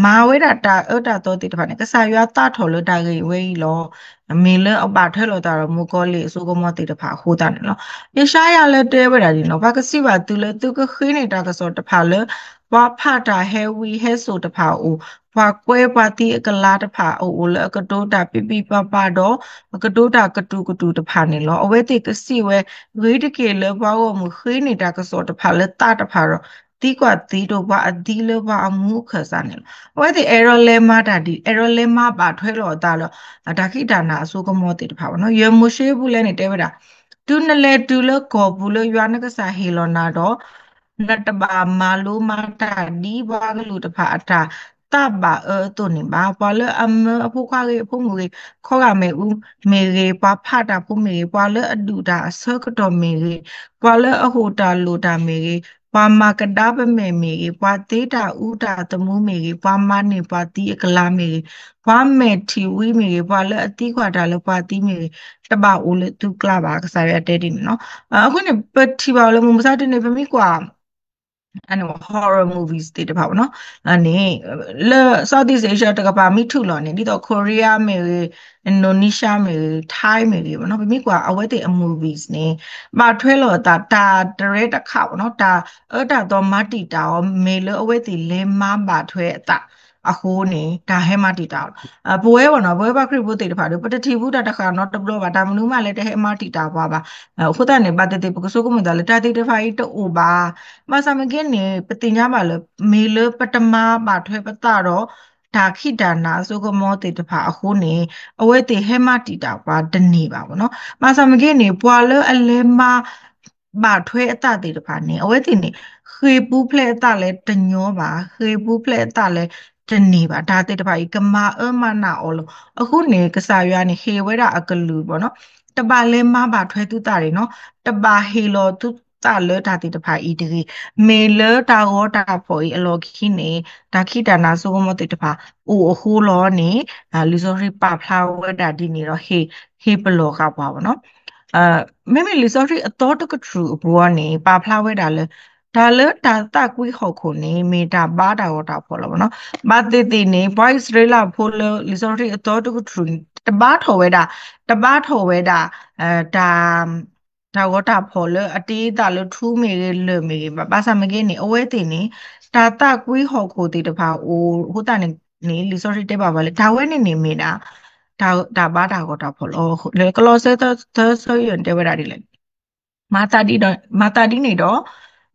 မၤဝဲဒၣ်တၢ်အၢတၢ်သီသ့ၣ်တဖၣ်န့ၣ် ကစၢ်ယွၤသးထီၣ်လၢတၢ်ဂ့ၢ်ဝဲအံၤလီၤ. မ့ၢ်လၢအဘၣ်ထွဲလိာ်သးဒီးမုၣ်ကီၤလံၢ်အစိကမီၤသ့ၣ်တဖၣ်အဃိသတးန့ၣ်လီၤ. ယၡါယၤလၢတဲဝဲဒၣ်ဒ်န့ၣ်လီၤ. ပှၤကစံးဘၣ်သုလၢ သုကဃ့န့ၢ်တၢ်ကစီၣ်တဖၣ်လၢ ပှၤဖးတၢ်ဟဲဝံဟဲစိာ်တဖၣ်အအိၣ်, ပှၤကွဲပှၤသံအကလၤတဖၣ်အအိၣ်လၢအကတိၤတၢ်ပံပံပၤပၤဒီး အကတိၤတၢ်ကတုာ်ကတုာ်တဖၣ်န့ၣ်လီၤ. အဝဲသ့ၣ်ကစံးဝဲ, ဂ့ၤတက့ၢ်လၢပှၤဂီၢ်မုၢ်ဃ့န့ၢ်တၢ်ကစီၣ်တဖၣ်လၢသးတဖၣ်ဒီး သံကွၢ်သံဒိးပှၤအသံလၢပှၤအမူအခၢၣ်စးန့ၣ်လီၤ. အဝဲသ့ၣ်အဲၣ်ဒိးလဲၤမၤတၢ်ဒ် အဲၣ်ဒိးလဲၤမၤဘၣ်ထွဲလိာ်အသးဒီး တၢ်ခံးတၢ်နၤအစိကမီၤသ့ၣ်တဖၣ်ဘၣ်နီၤ. ယဲၢ်မိၤၡ့ပူၤလဲၣ်န့ၣ် တဲဝဲဒၣ်, တုၤနလဲၤတုၤလၢကီၢ်ပူၤလၢယွၤနကစၢ်ဟ့ၣ်လီၤနၤဒီး နတဘၣ်မၤလိမၤတၢ်ဒ်ပှၤကလုာ်တဖၣ်အတၢ်သးဘၣ်အၢအသိးန့ၣ်ဘၣ်. ပှၤလၢအမၢအဖိခွါဂ့ၤ အဖိမုၣ်ဂ့ၤ, ခီဂာ်မ့ၣ်အူမ့ၢ်ဂ့ၤ, ပှၤဖးတၢ်ဖိမ့ၢ်ဂ့ၤ, ပှၤလၢအဒုၣ်တၢ်အဆၢကတီၢ်မ့ၢ်ဂ့ၤ, ပှၤလၢအဟိၣ်တၢ်လိၣ်တၢ်မ့ၢ်ဂ့ၤ, ပှၤမၤကဒါပမဲာ်မ့ၢ်ဂ့ၤ, ပှၤသ့တၢ်အူတၢ်သမူမ့ၢ်ဂ့ၤ, ပှၤမၤန့ၢ်ပှၤသံအကလၤမ့ၢ်ဂ့ၤ, ပှၤမဲာ်ထံၣ်ဝံမ့ၢ်ဂ့ၤ, ပှၤလၢအသံကွၢ်တၢ်လၢပှၤသံမ့ၢ်ဂ့ၤ, တဘၣ်အိၣ်လၢသုကျါဘၣ် ကစၢ်ယွၤတဲဒ်န့ၣ်နီၤ. အဃိန့ၣ် ပထံၣ်ဘၣ်လၢမုၢ်မဆါတနံၤ ပမ့ၢ်ကွၢ် horror movies သ့ၣ်တဖၣ်ဘၣ်နီၤ, န့ၣ် လၢ Southeast Asia တကပၤမ့ၢ်ထုးလီၤန့ၣ် ဒ်သိး Korea မ့ၢ်ဂ့ၤ, Indonesia မ့ၢ်ဂ့ၤ, Thai မ့ၢ်ဂ့ၤဘၣ်နီၤ, ပမ့ၢ်ကွၢ်အဝဲသ့ၣ်အ movies န့ၣ် ဘၣ်ထွဲလိာ်အသး တၢ်တရဲတခါဘၣ်နီၤ, တၢ်အၢတၢ်သီမၤတံာ်တာ်အီၤ မ့ၢ်လၢအဝဲသ့ၣ်လဲၤမၤဘၣ်ထွဲအသးအဃိန့ၣ် တၢ်ဟဲမၤတံာ်တာ်အီၤလီၤ. ပဝဲဘၣ်နီၤ, ပဝဲပှၤခရံာ်ဖိသ့ၣ်တဖၣ်ဒီး ပတထံၣ်ဘူးတၢ်တဃၣ်နီတဘျီဘၣ်, တၢ်မနုၤမးလၢတဟဲမၤတံာ်တာ်ပှၤဘၣ်. အဃိသတးန့ၣ် ဘၣ်သ့ၣ်သ့ၣ် ပကဆိကမိၣ်သးလၢတၢ်သ့ၣ်တဖၣ်အံၤတအိၣ်ဘၣ်. ဘၣ်ဆၣ်မ့ၢ်ဂ့ၤန့ၣ် ပသ့ၣ်ညါဘၣ်လၢ မ့ၢ်လၢပတမၤဘၣ်ထွဲပသးဒီး တၢ်ခံးတၢ်နၤအစိကမီၤသ့ၣ်တဖၣ်အဃိန့ၣ် အဝဲသ့ၣ်ဟဲမၤတံာ်တာ်ပှၤတန့ၢ်ဘၣ်ဘၣ်နီၤ. ဘၣ်ဆၣ်မ့ၢ်ဂ့ၤန့ၣ် ပှၤလၢအလဲၤမၤ ဘၣ်ထွဲအသးသ့ၣ်တဖၣ်န့ၣ် အဝဲသ့ၣ်န့ၣ် ဃ့ၢ်ပူၤဖျဲးအသးလၢတညီဘၣ်, ဃ့ၢ်ပူၤဖျဲးအသးလၢတန့ၢ်ဘၣ်, တၢ်သ့ၣ်တဖၣ်အံၤ ကမၤအၢမၤနးအီၤလီၤ. အဃိန့ၣ် ကစၢ်ယွၤန့ၣ် ဟ့ၣ်ဝဲဒၣ်အကလုၢ်ဘၣ်နီၤ, တဘၣ်လဲၤမၤဘၣ်ထွဲသုသးန့ၣ်နီၤ, တဘၣ်ဟ့ၣ်လီၤသုသးလၢတၢ်သ့ၣ်တဖၣ်အံၤတဂ့ၤ, မ့ၢ်လၢတၢ်ဂီၤတၢ်ဖီၣ်အံၤအလီၢ်ခံန့ၣ် တၢ်ခံးတၢ်နၤစိကမီၤသ့ၣ်တဖၣ် အိၣ်အဃိလီၤန့ၣ် လံာ်စီဆှံပာ်ဖျါဝဲဒၣ်ဒ်န့ၣ်ဒီး ဟ့ၣ် ဟ့ၣ်ပလီၢ်ဃာ်ပှၤဘၣ်နီၤ. မ့မ့ၢ်လံာ်စီဆှံအသီတကတြူၢ်အပူၤအံၤန့ၣ် ပာ်ဖျါဝဲဒၣ်လၢ တၢ်လၢတၢ်သးကွံဟီၣ်ခိၣ်န့ၣ် မ့ၢ်တၢ်ဘါတၢ်ဂီၤတၢ်ဖီၣ်လီၤဘၣ်နီၤ. ဘၣ်သ့ၣ်သ့ၣ်န့ၣ် ပှၤအံၣ်စရ့လးဖိလၢလံာ်စီဆှံအသီတကတြူၢ်န့ၣ် တဘါထီၣ်ဝဲဒၣ်, တဘါထီၣ်ဝဲဒၣ် တၢ် တၢ်ဂီၤတၢ်ဖီၣ်လၢအတ့အသးလၢထူမ့ၢ်ဂ့ၤ လၢၢ်မ့ၢ်ဂ့ၤဘၣ်. ဘၣ်ဆၣ်မ့ၢ်ဂ့ၤန့ၣ် အဝဲသ့ၣ်န့ၣ် တၢ်သးကွံဟီၣ်ခိၣ်သ့ၣ်တဖၣ်အိၣ်အဃိသတးန့ၣ် လံာ်စီဆှံတဲဘၣ်ပှၤလၢ တၢ်ဝဲန့ၣ်န့ၣ်မ့ၢ်ဒၣ် တၢ်ဘါတၢ်ဂီၤတၢ်ဖီၣ်လီၤ. လၢကလီးစဲသၢဆၢယဲၢ်န့ၣ် တဲဝဲဒၣ်ဒ်လဲၣ်န့ၣ် မၤသးဒ်န့ၣ်ဒီး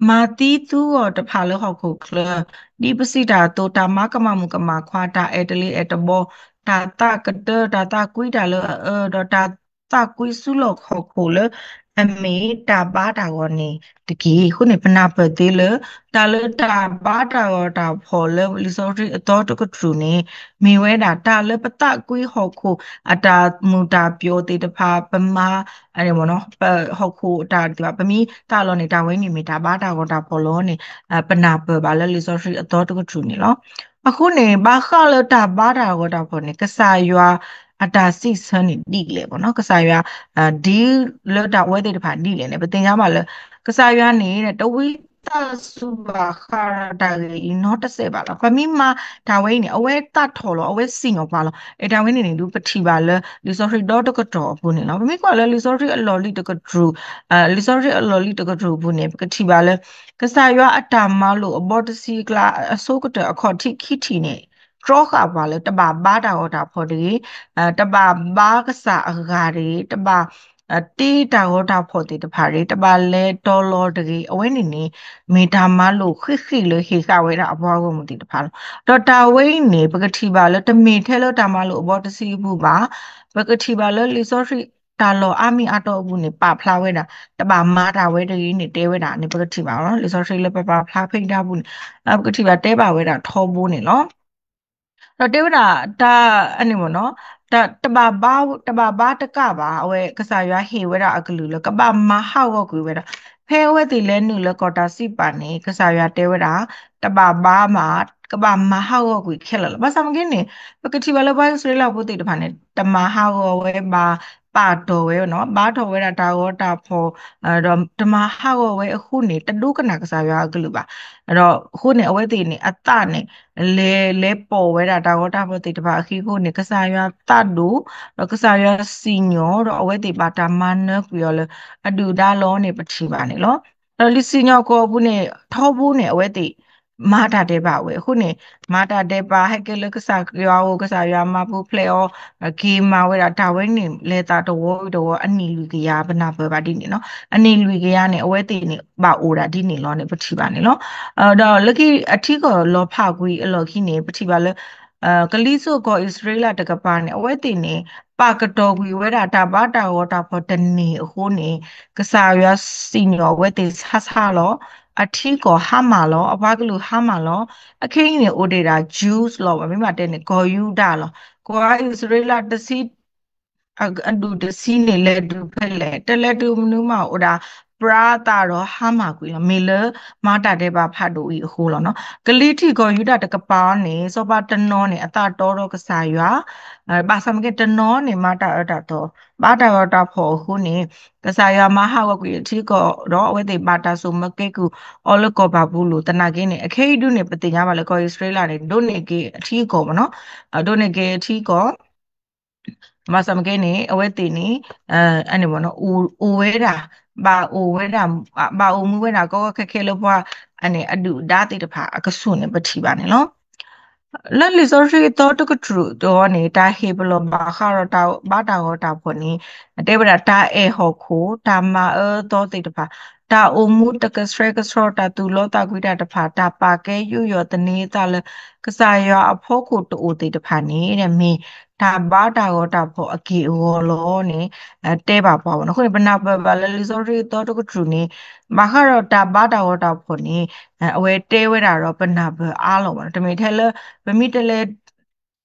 မၤသံသုဂီၢ်တဖၣ်လၢဟီၣ်ခိၣ်ချၢ, ဒ်ပစံးတၢ်အသိး တၢ်မၤကမၣ်မုၣ်ကမၣ်ခွါ, တၢ်အဲၣ်တလ့ၤအဲၣ်တဘီ, တၢ်သးကတၢၢ်, တၢ်သးကွံတၢ်လၢအအၢ, ဒီးတၢ်သးကွံဆူလီၢ်ခီၣ်ခိၣ်လၢ အမ့ၢ်တၢ်ဘါတၢ်ဂီၤန့ၣ်တက့ၢ်. အဃိန့ၣ် ပနၢ်ပၢၢ်သ့လၢ တၢ်လၢတၢ်ဘါတၢ်ဂီၤတၢ်ဖီၣ်လၢလံာ်စီဆှံအသီတကတြူၢ်န့ၣ် မ့ၢ်ဝဲဒၣ်တၢ်လၢပသးကွံဟီၣ်ခိၣ်အတၢ်မုာ်တၢ်ပျီၤသ့ၣ်တဖၣ် ပမၤ ပဟီၣ်ခိၣ်အတၢ်သ့ၣ်တဖၣ် ပမ့ၢ်သးလီၤန့ၣ် တၢ်ဝဲန့ၣ်မ့ၢ်တၢ်ဘါတၢ်ဂီၤတၢ်ဖီၣ်လီၤန့ၣ် ပနၢ်ပၢၢ်ဘၣ်လၢလံာ်စီဆှံအသီတကတြူၢ်န့ၣ်လီၤ. အဃိန့ၣ် ဘၣ်ဃးလၢတၢ်ဘါတၢ်ဂီၤတၢ်ဖီၣ်န့ၣ် ကစၢ်ယွၤအတၢ်စံးဆၢန့ၣ်ဒ်လဲၣ်မ့ၢ်နီၤ, ကစၢ်ယွၤ ဒ်လၢတၢ်ဝဲသ့ၣ်တဖၣ်ဒ်လဲၣ်န့ၣ် ပသ့ၣ်ညါဘၣ်လၢ ကစၢ်ယွၤန့ၣ် တဝံသးစူၤဘၣ်ဃးဒီးတၢ်ဂ့ၢ်အံၤနီတစဲးဘၣ်လီၤ. ပမ့ၢ်မၤတၢ်ဝဲအံၤန့ၣ် အဝဲသးထီၣ်လီၤ, အဝဲစံၣ်ညီၣ်ပှၤလီၤ. အဲၣ်တၢ်ဝဲန့ၣ်န့ၣ် ဒုးပထံၣ်ဘၣ်လၢလံာ်စီဆှံဒီတကတီၢ်အပူၤန့ၣ်လီၤ. ပမ့ၢ်ကွၢ်လၢလံာ်စီဆှံအလီၢ်လံၤတကတြူၢ်, လံာ်စီဆှံအလီၢ်လံၤတကတြူၢ်အပူၤန့ၣ် ပကထံၣ်ဘၣ်လၢ ကစၢ်ယွၤအတၢ်မၤလိာ်အဘီတဆံအကျါ အဆိကတၢၢ်အခီၣ်ထံးခံထံၣ်န့ၣ် တြီဃာ်ပှၤလၢတဘၣ်ဘါတၢ်ဂီၤတၢ်ဖီၣ်တဂ့ၤ, တဘၣ်ဘါကစၢ်အဂၤတဂ့ၤ, တဘၣ် တ့တၢ်ဂီၤတၢ်ဖီၣ်သ့ၣ်တဖၣ်တဂ့ၤ, တဘၣ်လဲၤတီၤလီၤတဂ့ၤ, အဝဲန့ၣ်န့ၣ် မ့ၢ်တၢ်မၤလိာ်ဃံးဃံးလၢဟ့ၣ်ဃာ်ဝဲဒၣ်အပှၤဂီၢ်မုၢ်သ့ၣ်တဖၣ်လီၤ. ဒီးတၢ်ဝဲအံၤန့ၣ် ပကထံၣ်ဘၣ်လၢတမ့ၢ်ထဲလၢတၢ်မၤလိာ်အဘီတဆံအပူၤဘၣ်, ပကထံၣ်ဘၣ်လၢလံာ်စီဆှံတၢ်လီၢ်အါမံၤအါတီအပူၤန့ၣ် ပာ်ဖျါဝဲဒၣ် တဘၣ်မၤတၢ်ဝဲတဂ့ၤန့ၣ် တဲဝဲဒၣ်န့ၣ် ပကထံၣ်ဘၣ်လီၤ. လံာ်စီဆှံလၢပပာ်ဖျါဖဲအံၤတၢ်ပူၤန့ၣ် ပကထံၣ်ဘၣ်တဲဘၣ်ဝဲဒၣ်ထီဘိန့ၣ်လီၤ. ဒီးတဲဝဲဒၣ်တၢ်အန့ၣ်မ့ၢ်နီၤ, တၢ်တဘၣ်ဘါ တဘၣ်ဘါတကးဘၣ်, အဝဲကစၢ်ယွၤဟ့ၣ်ဝဲဒၣ်အကလုၢ်လၢ ကဘၣ်မၤဟးဂီၤကွံာ်ဝဲဒၣ်, ဖဲအဝဲသ့ၣ်လဲၤနုာ်လၢကီၢ်တၢ်စံးပာ်န့ၣ် ကစၢ်ယွၤတဲဝဲဒၣ် တဘၣ်ဘါမး, ကဘၣ်မၤဟးဂီၤကွံာ်ခဲလၢာ်လီၤ. ဘၣ်ဆၣ်မ့ၢ်က့န့ၣ် ပကထံၣ်ဘၣ်လၢပှၤအံၣ်စရ့လးဖိသ့ၣ်တဖၣ်န့ၣ် တမၤဟးဂီၤဝဲဘၣ်, ပာ်တီၢ်ဝဲနီၤ, ဘါထီၣ်ဝဲဒၣ်တၢ်ဂီၤတၢ်ဖီၣ် ဒီးတမၤဟးဂီၤဝဲအဃိန့ၣ် တဒိကနၣ်ကစၢ်ယွၤအကလုၢ်ဘၣ်. ဒီးအဃိန့ၣ် အဝဲသ့ၣ်န့ၣ် အသးန့ၣ် လဲၤလဲၤပိာ်ဝဲဒၣ်တၢ်ဂီၤတၢ်ဖီၣ်သ့ၣ်တဖၣ်အဃိန့ၣ် ကစၢ်ယွၤသးဒိၣ်, ဒီးကစၢ်ယွၤစံၣ်ညီၣ်, ဒီးအဝဲသ့ၣ်ဘၣ်တၢ်မၤနၢၤကွံာ်အီၤလၢအဒုၣ်ဒါလီၤန့ၣ် ပထံၣ်ဘၣ်န့ၣ်လီၤ. ဒီးလံာ်စံၣ်ညီၣ်ကွီၢ်အပူၤန့ၣ် ထီဘိန့ၣ် အဝဲသ့ၣ် မၤတၢ်ဒဲးဘးဝဲအဃိန့ၣ် မၤတၢ်ဒဲးဘး ဟဲက့ၤလၢကစၢ်ယွၤအအိၣ် ကစၢ်ယွၤမၤပူၤဖျဲးအီၤ က့ၤမၤဝဲဒၣ်တၢ်ဝဲန့ၣ် လဲၤသးတဝီဝံၤတဝီ အနံၣ်လွံၢ်ကယၤ ပနၢ်ပၢၢ်ဘၣ်ဒ်န့ၣ်နီၤ. အနံၣ်လွံၢ်ကယၤန့ၣ် အဝဲသ့ၣ်န့ၣ် ဘၣ်အိၣ်ဒၣ်ဒ်န့ၣ်လီၤန့ၣ် ပထံၣ်ဘၣ်န့ၣ်လီၤ. ဒီးလၢခံအထံကီၢ်လီၤဖးကွံာ်အလီၢ်ခံန့ၣ် ပထံၣ်ဘၣ်လၢ ကလံၤစိးကီၢ်အံၣ်စရ့လးတကပၤန့ၣ် အဝဲသ့ၣ်န့ၣ် ပာ်ကတီၤကွံာ်ဝဲဒၣ်တၢ်ဘါတၢ်ဂီၤတၢ်ဖီၣ်တန့ၢ်အဃိန့ၣ် ကစၢ်ယွၤစံၣ်ညီၣ်အဝဲသ့ၣ်ဆါဆါလီၤ. အထံကီၢ်ဟါမၢ်လီၤ. အပှၤကလုာ်ဟါမၢ်လီၤ. အခဲအံၤန့ၣ် အိၣ်ဒံးဒၣ် Jews လီၤ. ပမ့ၢ်ဘၣ်တဲန့ၣ် ကီၢ်ယူဒၤလီၤ. ကီၢ်အံၣ်စရ့လးတဆံ အဒူၣ်တဆံန့ၣ် လဲၤတုၤဖဲလဲၣ်, တလဲၤတုၤမနုၤမး အိၣ်ဒၣ်ပြးသးဒီးဟါမၢ်ကွံာ်လီၤ. မ့ၢ်လၢမၤတၢ်ဒဲးဘးဖးဒိၣ်အံၤအဃိလီၤနီၤ. ကလံၤထံးကီၢ်ယူဒၤတကပၤန့ၣ် စီၤပၤတနီၤန့ၣ် အသးတီဒီးကစၢ်ယွၤ ဘၣ်ဆၣ်မ့ၢ်က့ တနီၤန့ၣ် မၤတၢ်အၢတၢ်သီ ဘါတၢ်ဂီၤတၢ်ဖီၣ်အဃိန့ၣ် ကစၢ်ယွၤမၤဟးဂီၤကွံာ်အထံအကီၢ်ဒီး အဝဲသ့ၣ်ဘၣ်တၢ်ဆိၣ်မၢကဲကုၢ်အီၤလၢကီၢ်ပၤပူၤလိာ်. သနာ်က့န့ၣ် အခဲအံၤဒုးန့ၣ် ပသ့ၣ်ညါဘၣ်လၢကီၢ်အံၣ်စရ့လးန့ၣ် ဒိးန့ၢ်က့ၤအထံအကီၢ်မ့ၢ်နီၤ, ဒိးန့ၢ်က့ၤအထံအကီၢ် ဘၣ်ဆၣ်မ့ၢ်က့န့ၣ် အဝဲသ့ၣ်န့ၣ် အန့ၣ်မ့ၢ်နီၤ အိၣ်ဝဲဒၣ် ဘၣ်အိၣ်ဝဲဒၣ် ဘၣ်အိၣ်မူဝဲဒၣ် ကီကီခဲခဲလၢပှၤ အန့ၣ်အဒုၣ်အဒါသ့ၣ်တဖၣ်အကဆူၣ်န့ၣ် ပထံၣ်ဘၣ်န့ၣ်လီၤ. လၢလံာ်စီဆှံအသီတကတြူၢ်တဝီန့ၣ် တၢ်ဟ့ၣ်ပလီၢ်ဘၣ်ဃးဒီးတၢ်ဘါတၢ်ဂီၤတၢ်ဖီၣ်န့ၣ် တဲဝဲဒၣ်တၢ်အဲၣ်ဟီၣ်ခိၣ်, တၢ်မၤအၢသီသ့ၣ်တဖၣ်, တၢ်အိၣ်မူတကဆှဲကဆှီ, တၢ်သူၣ်လီသးကွံတၢ်တဖၣ်, တၢ်ပာ်ကဲယူးယီၣ်သန့ၤသးလၢ ကစၢ်ယွၤအဖီခိၣ်တအိၣ်သ့ၣ်တဖၣ်န့ၣ် မ့ၢ်တၢ်ဘါတၢ်ဂီၤတၢ်ဖီၣ်အက့ၢ်အဂီၤလီၤန့ၣ် တဲဘၣ်ပှၤဝဲန့ၣ်. အဃိန့ၣ် ပနၢ်ပၢၢ်ဘၣ်လၢလံာ်စီဆှံအသီတကတြူၢ်န့ၣ် ဘၣ်ဃးဒီးတၢ်ဘါတၢ်ဂီၤတၢ်ဖီၣ်န့ၣ် အဝဲတဲဝဲဒၣ်ဒီးပနၢ်ပၢၢ်အါလီၤဘၣ်. တမ့ၢ်ထဲလၢ ပမ့ၢ်တလဲၤ တီၤလီၤ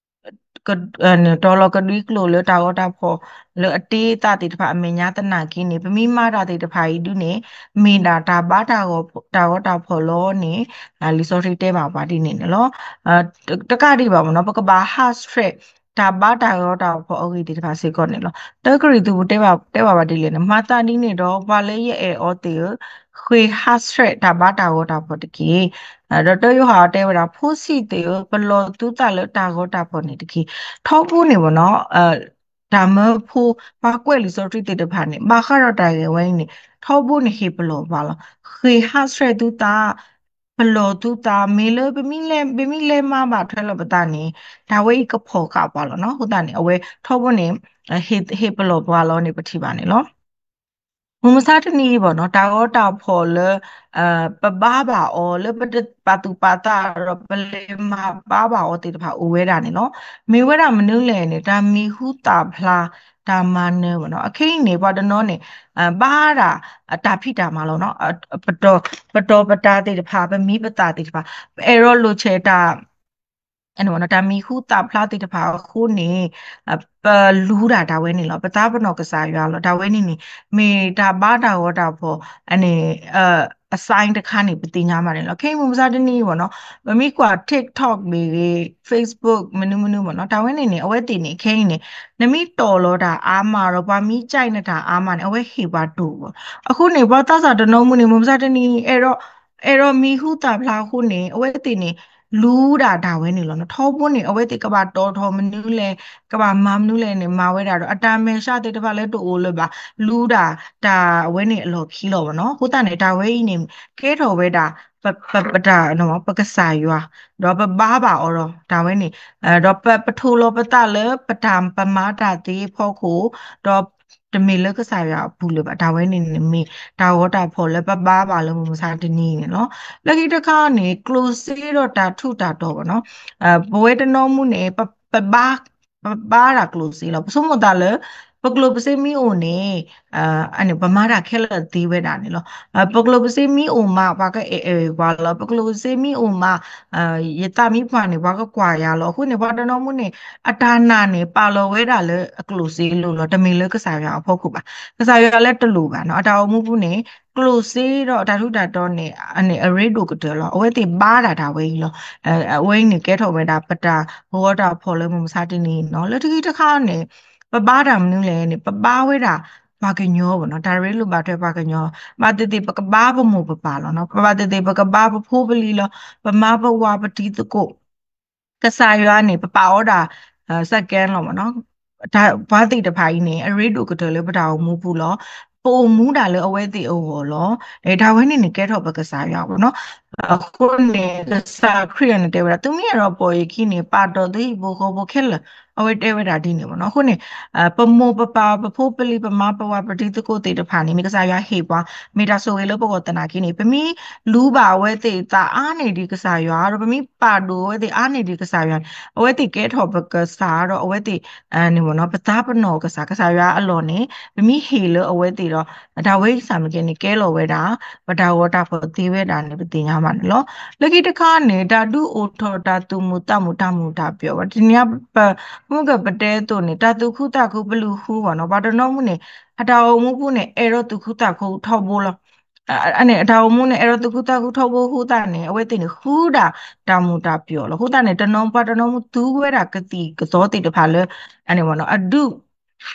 ကဒွံကျိာ်လၢတၢ်ဂီၤတၢ်ဖီၣ်လၢအတ့သးသ့ၣ်တဖၣ်အမဲာ်ညါသနာ်က့န့ၣ် ပမ့ၢ်မၤတၢ်သ့ၣ်တဖၣ်အံၤဒုးန့ၣ် မ့ၢ်ဒၣ်တၢ်ဘါတၢ်ဂီၤတၢ်ဖီၣ်လီၤန့ၣ် လံာ်စီဆှံတဲဘၣ်ပှၤဒ်န့ၣ်န့ၣ်လီၤ. တကးဒံးဘၣ်မ့ၢ်နီၤ ပကဘၣ်ဟးဆှဲး တၢ်ဘါတၢ်ဂီၤတၢ်ဖီၣ်အဂ့ၢ်သ့ၣ်တဖၣ်စ့ၢ်ကီးန့ၣ်လီၤ. တၢကရံၣ်သူးပူၤတဲဘၣ်ပှၤဒ်လဲၣ်န့ၣ် မၤသးဒ်န့ၣ်ဒီး ပှၤလၢယအဲၣ်အီၤသ့ၣ်ဧၢ, ဃ့ဟးဆှဲးတၢ်ဘါတၢ်ဂီၤတၢ်ဖီၣ်တက့ၢ်. ဒီးတၢယိၤဟၣ်တဲဝဲဒၣ် ဖိဆံးသ့ၣ်ဧၢ, ပလီၢ်သုသးလၢတၢ်ဂီၤတၢ်ဖီၣ်န့ၣ်တက့ၢ်. ထီဘိန့ၣ်မ့ၢ်နီၤ တၢ်မၢဖိ ပှၤကွဲးလံာ်စီဆှံသ့ၣ်တဖၣ်န့ၣ် ဘၣ်ဃးဒီးတၢ်ဂ့ၢ်ဝဲအံၤန့ၣ် ထီဘိန့ၣ်ဟ့ၣ်ပလီၢ်ပှၤလီၤ. ဃ့ဟးဆှဲးသုသး, ပလီၢ်သုသး, မ့ၢ်လၢပမ့ၢ်လဲၤမၤဘၣ်ထွဲလီၤပသးန့ၣ် တၢ်ဝဲအံၤကဖီၣ်ဃာ်ပှၤလီၤနီၤ. အဃိသတးန့ၣ် အဝဲထီဘိန့ၣ် ဟ့ၣ်ပလီၢ်ပှၤလီၤန့ၣ် ပထံၣ်ဘၣ်န့ၣ်လီၤ. မုၢ်မဆါတနံၤအံၤဘၣ်နီၤ တၢ်ဂီၤတၢ်ဖီၣ်လၢ ပဘါဘၣ်အီၤ လၢပတပာ်သူၣ်ပာ်သးဒီး ပလဲၤမၤဘါဘၣ်အီၤသ့ၣ်တဖၣ်အိၣ်ဝဲဒၣ်န့ၣ်လီၤ. မ့ၢ်ဝဲဒၣ်မနုၤလဲၣ်န့ၣ် တၢ်မံၤဟူသၣ်ဖျါ တၢ်မၤနၢၤဘၣ်နီၤ. အခဲအံၤန့ၣ် ပှၤတနီၤန့ၣ် ဘါဒၣ် တၢ်ဖံးတၢ်မၤလီၤနီၤ. ပတီၢ်ပတာ်သ့ၣ်တဖၣ် ပမံၤပသၣ်သ့ၣ်တဖၣ် ပအဲၣ်ဒိးလိာ်ဆဲးတၢ် တၢ်မံၤဟူသၣ်ဖျါသ့ၣ်တဖၣ်အဃိန့ၣ် ပလူၤဒၣ်တၢ်ဝဲန့ၣ်လီၤ. ပသးပ့ၤနီၣ်ကစၢ်ယွၤလီၤ. တၢ်ဝဲန့ၣ်န့ၣ် မ့ၢ်တၢ်ဘါတၢ်ဂီၤတၢ်ဖီၣ် အန့ၣ် အ sign တခါန့ၣ် ပသ့ၣ်ညါဘၣ်န့ၣ်လီၤ. ခဲအံၤမုၢ်မဆါတနံၤအံၤဘၣ်နီၤ ပမ့ၢ်ကွၢ် TikTok မ့ၢ်ဂ့ၤ Facebook မနုၤမနုၤဘၣ်နီၤ တၢ်ဝဲန့ၣ်န့ၣ် အဝဲသ့ၣ်န့ၣ် ခဲအံၤန့ၣ် နမ့ၢ်တီၢ်လီၤတၢ်အါမးဒီး ပှၤမ့ၢ်ကၠဲးနတၢ်အါမးန့ၣ် အဝဲဟ့ၣ်ပှၤတိၢ်ဘၣ်. အဃိန့ၣ် ပှၤသးစၢ်တနီၤမုၢ်န့ၣ် မုၢ်မဆါတနံၤ အဲၣ်ဒိး အဲၣ်ဒိးမံၤဟူသၣ်ဖျါအဃိန့ၣ် အဝဲသ့ၣ်န့ၣ် လူၤဒၣ်တၢ်ဝဲန့ၣ်လီၤ. ထီဘိန့ၣ် အဝဲသ့ၣ်ကဘၣ်တီၣ်ထီၣ်မနုၤလဲၣ် ကဘၣ်မၤမနုၤလဲၣ်န့ၣ် မၤဝဲဒၣ်ဒီး အတၢ်မဲာ်ဆှးသ့ၣ်တဖၣ်လၢတအိၣ်လၢၤဘၣ် လူၤဒၣ်တၢ်ဝဲန့ၣ်အလီၢ်ခံလီၤဘၣ်နီၤ. အဃိသတးန့ၣ် တၢ်ဝဲအံၤန့ၣ် ကဲထီၣ်ဝဲဒၣ် ပ ပ ပတၢ် ပကစၢ်ယွၤ ဒီးပဘါဘၣ်အီၤဒီး တၢ်ဝဲန့ၣ် ဒီးပ ပထိၣ်လီၤပသးလၢ ပတၢ်ပမၤတၢ်သ့အဖီခိၣ် ဒီးတမ့ၢ်လၢကစၢ်ယွၤအပူၤလၢၤဘၣ်. တၢ်ဝဲန့ၣ်န့ၣ်မ့ၢ်တၢ်ဂီၤတၢ်ဖီၣ်လၢပဘါဘၣ်လၢမုၢ်မဆါတနံၤအံၤန့ၣ်လီၤ. လၢခံတခါန့ၣ် ကျိၣ်စ့ဒီးတၢ်ထူးတၢ်တီၤဘၣ်နီၤ. ပဝဲတနီၤမူန့ၣ် ပ ပဘါ ပဘါတၢ်ကျိၣ်စ့လီၤ. ပဆိကမိၣ်သးလၢ ပကျိၣ်ပစ့မ့ၢ်အိၣ်န့ၣ် အန့ၣ် ပမၤတၢ်ခဲလၢာ်သ့ဝဲဒၣ်န့ၣ်လီၤ. ပကျိၣ်ပစ့မ့ၢ်အိၣ်မး ပှၤကအဲၣ်အဲၣ်ပှၤလီၤ. ပကျိၣ်ပစ့မ့ၢ်အိၣ်မး ယသးမံပှၢ်န့ၣ် ပှၤကကွၢ်ယၤလီၤ. အဃိန့ၣ် ပှၤတနီၤမူန့ၣ် အတၢ်နာ်န့ၣ် ပာ်လီၤဝဲဒၣ်လၢအကျိၣ်စ့လိၤလီၤ. တမ့ၢ်လၢကစၢ်ယွၤအဖီခိၣ်ဘၣ်. ကစၢ်ယွၤလၢတလိၣ်ဘၣ်နီၤ. အတၢ်အိၣ်မူပူၤန့ၣ် ကျိၣ်စ့ဒီးတၢ်ထူးတၢ်တီၤန့ၣ် အန့ၣ်အရ့ဒိၣ်ကတၢၢ်လီၤ. အဝဲသ့ၣ်ဘါတၢ်တၢ်ဝဲအံၤလီၤ. အဝဲအံၤန့ၣ်ကဲထီၣ်ဝဲဒၣ်ပတၢ်ဂီၤတၢ်ဖီၣ်လၢမုၢ်မဆါတနံၤအံၤနီၤ. လၢတဂံၢ်တခါန့ၣ် ပဘါတၢ်မနုၤလဲၣ်န့ၣ် ပဘါဝဲဒၣ်ပှၤကညီဘၣ်နီၤ. တၢ်ရ့လိာ်ဘၣ်ထွဲပှၤကညီ ဘၣ်သ့ၣ်သ့ၣ် ပကဘါပမိၢ်ပပၢ်လီၤနီၤ. ဘၣ်သ့ၣ်သ့ၣ် ပကဘါပဖိပလံၤလီၤ. ပမါပဝၤပတံၤသကိး ကစၢ်ယွၤန့ၣ် ပပာ်အီၤဒၣ် second လီၤမ့ၢ်နီၤ. ပှၤသ့ၣ်တဖၣ်အံၤန့ၣ် အရ့ဒိၣ်ကတၢၢ်လၢပတၢ်အိၣ်မူပူၤလီၤ. ပအိၣ်မူဒၣ်လၢအဝဲသ့ၣ်အဂီၢ်လီၤ. တၢ်ဝဲန့ၣ်န့ၣ် ကဲထီၣ်ပကစၢ်ယွၤမ့ၢ်နီၤ. အဃိန့ၣ် ကစၢ်ခရံာ်အံၤန့ၣ်တဲဝဲဒၣ် သုမ့ၢ်အဲၣ်ဒိးပိာ်ယခံန့ၣ် ပာ်ဒိၣ်သုဟံၣ်ဖိဃီဖိခဲလၢာ်, အဝဲတဲဝဲဒၣ်ဒ်န့ၣ်မ့ၢ်နီၤ. အဃိန့ၣ် ပမိၢ်ပပၢ် ပဖိပလံၤ ပမါပဝၤ ပတံၤသကိးသ့ၣ်တဖၣ်န့ၣ် မ့ၢ်ကစၢ်ယွၤဟ့ၣ်ပှၤ မ့ၢ်တၢ်ဆိၣ်ဂ့ၤလၢပဂီၢ်သနာ်က့န့ၣ် ပမ့ၢ်လူၤဘၣ်အဝဲသ့ၣ်သးအါန့ၢ်ဒံးကစၢ်ယွၤ ဒီးပမ့ၢ်ပာ်ဒိၣ်အဝဲသ့ၣ်အါန့ၢ်ဒံးကစၢ်ယွၤန့ၣ် အဝဲသ့ၣ်ကဲထီၣ်ပကစၢ်ဒီးအဝဲသ့ၣ် န့ၣ်မ့ၢ်နီၤ ပသးပနီၣ်ကစၢ် ကစၢ်ယွၤအလီၢ်န့ၣ် ပမ့ၢ်ဟ့ၣ်လၢအဝဲသ့ၣ်ဒီး တၢ်ဝဲအံၤစၢ်မ့ၢ်ကဲန့ၣ် ကဲလီၤဝဲဒၣ် ပတၢ်ဂီၤတၢ်ဖီၣ်သ့ဝဲဒၣ်န့ၣ် ပသ့ၣ်ညါဘၣ်န့ၣ်လီၤ. လၢခံတခါန့ၣ် တၢ်ဒုးအိၣ်ထီၣ်တၢ်သူၣ်မုာ်သးမုာ်တၢ်မုာ်တၢ်ပျီၣ်ဘၣ် တနံၤအံၤ ပမုၢ်ကပတဲအသိးန့ၣ် တၢ်သူၣ်ခုသးခုပလူၤဃုဘၣ်နီၤ ပှၤတနီၤမူန့ၣ် အတၢ်အိၣ်မူပူၤန့ၣ် အဲၣ်ဒိးသူၣ်ခုသးခုထီဘိလီၤ. အန့ၣ် အတၢ်အိၣ်မူန့ၣ် အဲၣ်ဒိးသူၣ်ခုသးခုထီဘိအဃိသတးန့ၣ် အဝဲသ့ၣ်န့ၣ် ဃုဒၣ်တၢ်မုာ်တၢ်ပျီၣ်လီၤ. အဃိသတးန့ၣ် တနီၤပှၤတနီၤမူသူဝဲဒၣ်ကသံၣ်ကသီသ့ၣ်တဖၣ်လၢ အန့ၣ်မ့ၢ်နီၤ အဒုး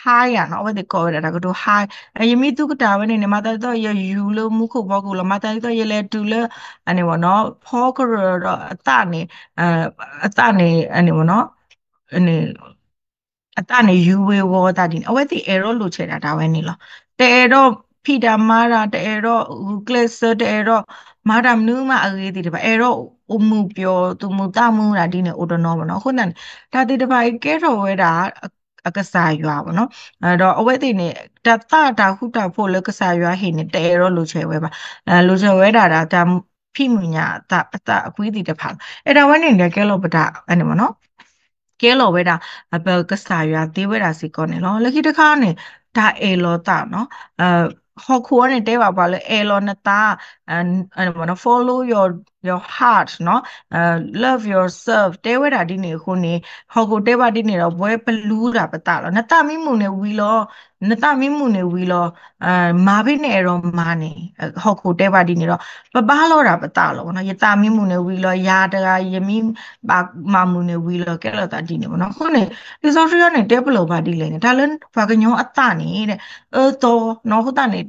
high နီၤ အဝဲသ့ၣ်ကိးဝဲဒၣ်တၢ်ကတိၤ high ယမ့ၢ်သူကတၢၢ်ဝဲန့ၣ်န့ၣ် မၤသးဒ်သိးယယူၤလၢမူခိၣ်ဖီခိၣ်လီၤ မၤသးဒ်သိးယလဲၤတုၤလၢ အန့ၣ်မ့ၢ်နီၤ ဖီကရၢၢ်ဒီးအသးန့ၣ် အသးန့ၣ် အန့ၣ်မ့ၢ်နီၤ အသးန့ၣ် ယူၤဝ့ၤဝီၤသးဒ်န့ၣ် အဝဲသ့ၣ်အဲၣ်ဒိးလိာ်ဆဲးဒၣ်တၢ်ဝဲန့ၣ်လီၤ. တအဲၣ်ဒိးဖံးတၢ်မၤတၢ် တအဲၣ်ဒိးဂုာ်ကျဲးစၢး တအဲၣ်ဒိးမၤတၢ်မနုၤမးအဂ့ၤသ့ၣ်တဖၣ် အဲၣ်ဒိးအိၣ်မုာ်ပျီၣ်သူၣ်မုာ်သးမုာ်ဒၣ်ဒ်န့ၣ် အိၣ်တနီၤမ့ၢ်နီၤ. အဃိသတးန့ၣ် တၢ်သ့ၣ်တဖၣ်အံၤကဲထီၣ်ဝဲဒၣ် အကစၢ်ယွၤမ့ၢ်နီၤ. ဒီးအဝဲသ့ၣ်န့ၣ် တၢ်သးတၢ်ဃူတၢ်ဖိးလၢကစၢ်ယွၤဟ့ၣ်န့ၣ် တအဲၣ်ဒိးလိာ်ဆဲးဝဲဘၣ်. လိာ်ဆဲးဝဲဒၣ်ဒီးတၢ်ဖံးမုာ်ညၣ်အသးအကွံသ့ၣ်တဖၣ်လီၤ. အဲၣ်ဒိးဝဲန့ၣ်ဒီးကဲလီၤပတၢ် အန့ၣ်မ့ၢ်နီၤ ကဲလီၤဝဲဒၣ် ပကစၢ်ယွၤသ့ဝဲဒၣ်စ့ၢ်ကီးန့ၣ်လီၤ. လၢခံတခါန့ၣ် တၢ်အဲၣ်လီၤသးနီၤ ဟီၣ်ခိၣ်အံၤန့ၣ် တဲဘၣ်ပှၤလၢအဲၣ်လီၤနသး follow your your heart နီၤ love yourself တဲဝဲဒၣ်ဒ်န့ၣ်အဃိန့ၣ် ဟီၣ်ခိၣ်တဲဘၣ်ဒ်န့ၣ်ဒီး ပဝဲပလူၤတၢ်ပသးလီၤ. နသးမ့ၢ်မုာ်န့ၣ်ဝံၤလီၤ နသးမ့ၢ်မုာ်န့ၣ်ဝံၤလီၤ မၤဖဲနအဲၣ်ဒိးမၤန့ၣ် ဟီၣ်ခိၣ်တဲဘၣ်ဒ်န့ၣ်ဒီး ပဘါလီၤတၢ်ပသးလီၤ. ယသးမ့ၢ်မုာ်န့ၣ်ဝံၤလီၤ ယၤတဂၤ ယမ့ၢ်ဘၣ်မၤမုာ်န့ၣ်ဝံၤလီၤ ကဲလီၤသးဒ်န့ၣ်မ့ၢ်နီၤ. အဃိန့ၣ် လံာ်စီဆှံန့ၣ် တဲပလီၢ်ဘၣ်ဒ်လဲၣ်န့ၣ် တၢ်လၢပှၤကညီအသးန့ၣ် အၢသီနီၤ အဃိသတးန့ၣ်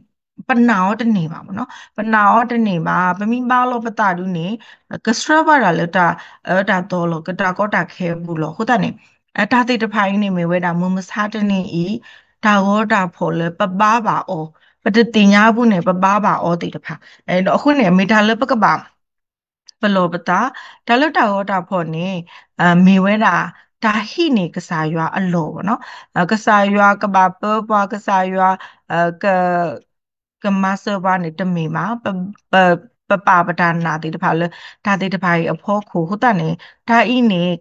ပနာ်အီၤတန့ၢ်ဘၣ်မ့ၢ်နီၤ. ပနာ်အီၤတန့ၢ်ဘၣ် ပမ့ၢ်ဘါလီၤပသးဒုန့ၣ် ကဆှၢဘၣ်ဒၣ်လၢတၢ်အၢတၢ်သီလီၤ ကတၢ်ကီတၢ်ခဲအပူၤလီၤ. အဃိသတးန့ၣ် တၢ်သ့ၣ်တဖၣ်အံၤန့ၣ် မ့ၢ်ဝဲဒၣ်မုၢ်မဆါတနံၤအံၤ တၢ်ဂီၤတၢ်ဖီၣ်လၢပဘါဘၣ်အီၤ ပတသ့ၣ်ညါအပူၤန့ၣ် ပဘါဘၣ်အီၤသ့ၣ်တဖၣ် ဒီးအဃိန့ၣ် မ့ၢ်တၢ်လၢပကဘၣ် ပလီၢ်ပသး တၢ်လၢတၢ်ဂီၤတၢ်ဖီၣ်န့ၣ် မ့ၢ်ဝဲဒၣ် တၢ်ဟံးန့ၢ်ကစၢ်ယွၤအလီၢ်မ့ၢ်နီၤ. ကစၢ်ယွၤကဘၣ်ပၢပှၤ ကစၢ်ယွၤ က ကမၤစၢၤပှၤန့ၣ်တမ့ၢ်ဘၣ်. ပ ပ ပပာ်ပတၢ်နာ်သ့ၣ်တဖၣ်လၢ တၢ်သ့ၣ်တဖၣ်အံၤအဖီခိၣ်အဃိသတးန့ၣ် တၢ်အံၤန့ၣ်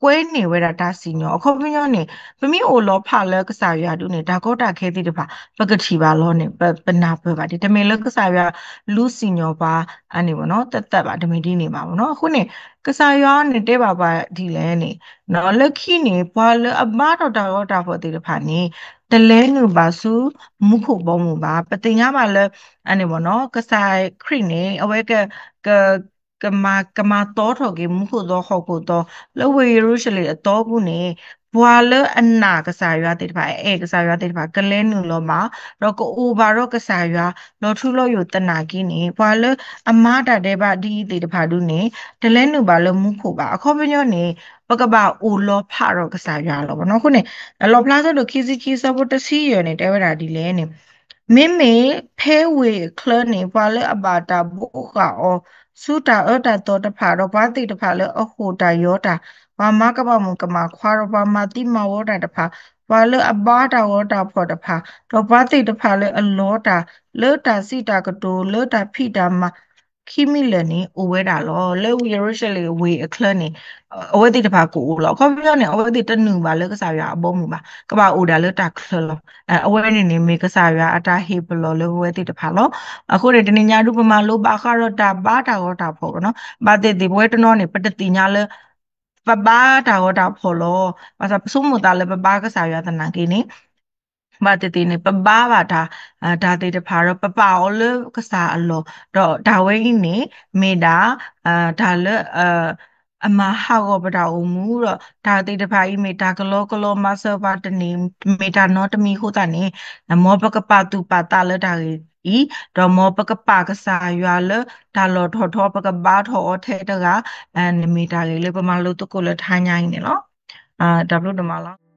ကွဲးန့ၢ်ဝဲဒၣ်တၢ်စံၣ်ညီၣ်. အခီပညီန့ၣ် ပမ့ၢ်အိၣ်လီၤဖးလၢကစၢ်ယွၤဒုန့ၣ် တၢ်ကီတၢ်ခဲသ့ၣ်တဖၣ် ပကထံၣ်ဘၣ်လီၤန့ၣ် ပ ပနၢ်ပၢၢ်ဘၣ်ဒ် တမ့ၢ်လၢကစၢ်ယွၤလူစံၣ်ညီၣ်ပှၤ အန့ၣ်ဘၣ်နီၤ သ့ၣ်သ့ၣ်ဘၣ် တမ့ၢ်ဒ်န့ၣ်ဘၣ်ဘၣ်နီၤ. အဃိန့ၣ် ကစၢ်ယွၤန့ၣ်တဲဘၣ်ပှၤဒ်လဲၣ်န့ၣ် လၢခံန့ၣ် ပှၤလၢအဘါထီၣ်တၢ်ဂီၤတၢ်ဖီၣ်သ့ၣ်တဖၣ်န့ၣ် တလဲၤနုာ်ဘၣ်ဆူမူခိၣ်ဘီမုၢ်ဘၣ်. ပသ့ၣ်ညါဘၣ်လၢ အန့ၣ်ဘၣ်နီၤ ကစၢ်ခရံာ်န့ၣ် အဝဲက က ကမၤ ကမၤသီထီၣ်က့ၤမူခိၣ်သီဟီၣ်ခိၣ်သီ လၢဝ့ၢ်ယရူၤၡလ့ၣ်အသီပူၤန့ၣ် ပှၤလၢအနာ်ကစၢ်ယွၤသ့ၣ်တဖၣ် အအဲၣ်ကစၢ်ယွၤသ့ၣ်တဖၣ် ကလဲၤနုာ်လီၤဘၣ် ဒီးကအိၣ်ဘၣ်ဒီးကစၢ်ယွၤ လီၤထူလီၤယိာ်သနာ်က့န့ၣ် ပှၤလၢအမၤတၢ်ဒဲးဘးဒ်အံၤသ့ၣ်တဖၣ်ဒုန့ၣ် တလဲၤနုာ်ဘၣ်လၢမူခိၣ်ဘၣ်. အခီပညီန့ၣ် ပကဘၣ်အိၣ်လီၤဖးဒီးကစၢ်ယွၤလီၤဘၣ်နီၤ. အဃိန့ၣ် လီၣ်ဖျါဆၢဒိၣ်ခံဆံခံဆၢဖိတဆံယဲၢ်န့ၣ် တဲဝဲဒၣ်ဒ်လဲၣ်န့ၣ် မ့မ့ၢ်ဖဲဝ့ၢ်အချၢန့ၣ် ပှၤလၢအဘၣ်တၢ်ဘိးဃာ်အီၤ ဆူတၢ်အၢတၢ်သီတဖၣ် ဒီးပှၤသ့ၣ်တဖၣ်လၢအဟိၣ်တၢ်ယီၤတၢ်, ပှၤမၤကမၣ်မုၣ်ကမၣ်ခွါ ဒီးပှၤမၤသံမၤဝီတၢ်တဖၣ်, ပှၤလၢအဘါတၢ်ဂီၤတၢ်ဖီၣ်တဖၣ်, ဒီးပှၤသ့ၣ်တဖၣ်လၢအလီတၢ် လၢတၢ်စံးတၢ်ကတိၤ လၢတၢ်ဖံးတၢ်မၤ ခံမံၤလၢာ်န့ၣ် အိၣ်ဝဲဒၣ်လီၤ. လၢဝ့ၢ်ယရူၤၡလ့ၣ်ဝ့ၢ်အချၢန့ၣ် အဝဲသ့ၣ်တဖၣ်ကအိၣ်လီၤ. အခီပညီန့ၣ် အဝဲသ့ၣ်တနုာ်ဘၣ်လၢကစၢ်ယွၤအဘီအမုၢ်ဘၣ်. ကဘၣ်အိၣ်ဒၣ်လၢတၢ်ချၢလီၤ. အဝဲန့ၣ်န့ၣ် မ့ၢ်ကစၢ်ယွၤအတၢ်ဟ့ၣ်ပလီၢ်လၢပဝဲသ့ၣ်တဖၣ်လီၤ. အဃိန့ၣ် တနံၤညါဒု ပမၤလိဘၣ်ဃးဒီးတၢ်ဘါတၢ်ဂီၤတၢ်ဖီၣ်နီၤ. ဘၣ်သ့ၣ်သ့ၣ် ပဝဲတနီၤန့ၣ် ပတသ့ၣ်ညါလၢ ပဘါတၢ်ဂီၤတၢ်ဖီၣ်လီၤ. ဘၣ်ဆၣ်ပဆိကမိၣ်သးလၢပဘါကစၢ်ယွၤသနာ်က့န့ၣ် ဘၣ်သ့ၣ်သ့ၣ်န့ၣ် ပဘါဘၣ်တၢ် တၢ်သ့ၣ်တဖၣ်ဒီး ပပာ်အီၤလၢကစၢ်အလီၢ်, ဒီးတၢ်ဝဲအံၤန့ၣ် မ့ၢ်ဒၣ် တၢ်လၢ အမၤဟးဂီၤပတၢ်အိၣ်မူဒီး တၢ်သ့ၣ်တဖၣ်အံၤ မ့ၢ်တၢ်ကလီကလီမၤစၢၤပှၤတန့ၢ် မ့ၢ်တၢ်နီတမံၤအဃိသတးန့ၣ် မ်ပကပာ်သူၣ်ပာ်သးလၢတၢ်ဂ့ၢ်အံၤ, ဒီးမ်ပကပာ်ကစၢ်ယွၤလၢတၢ်လီၢ်ထီၣ်ထီ ပကဘါထီၣ်အီၤထဲတဂၤ မ့ၢ်တၢ်ဂ့ၢ်လၢပမၤလိသကိးလၢတဟါညါအံၤန့ၣ်လီၤ. တၢ်ဘျုးဒိၣ်မးလီၤ.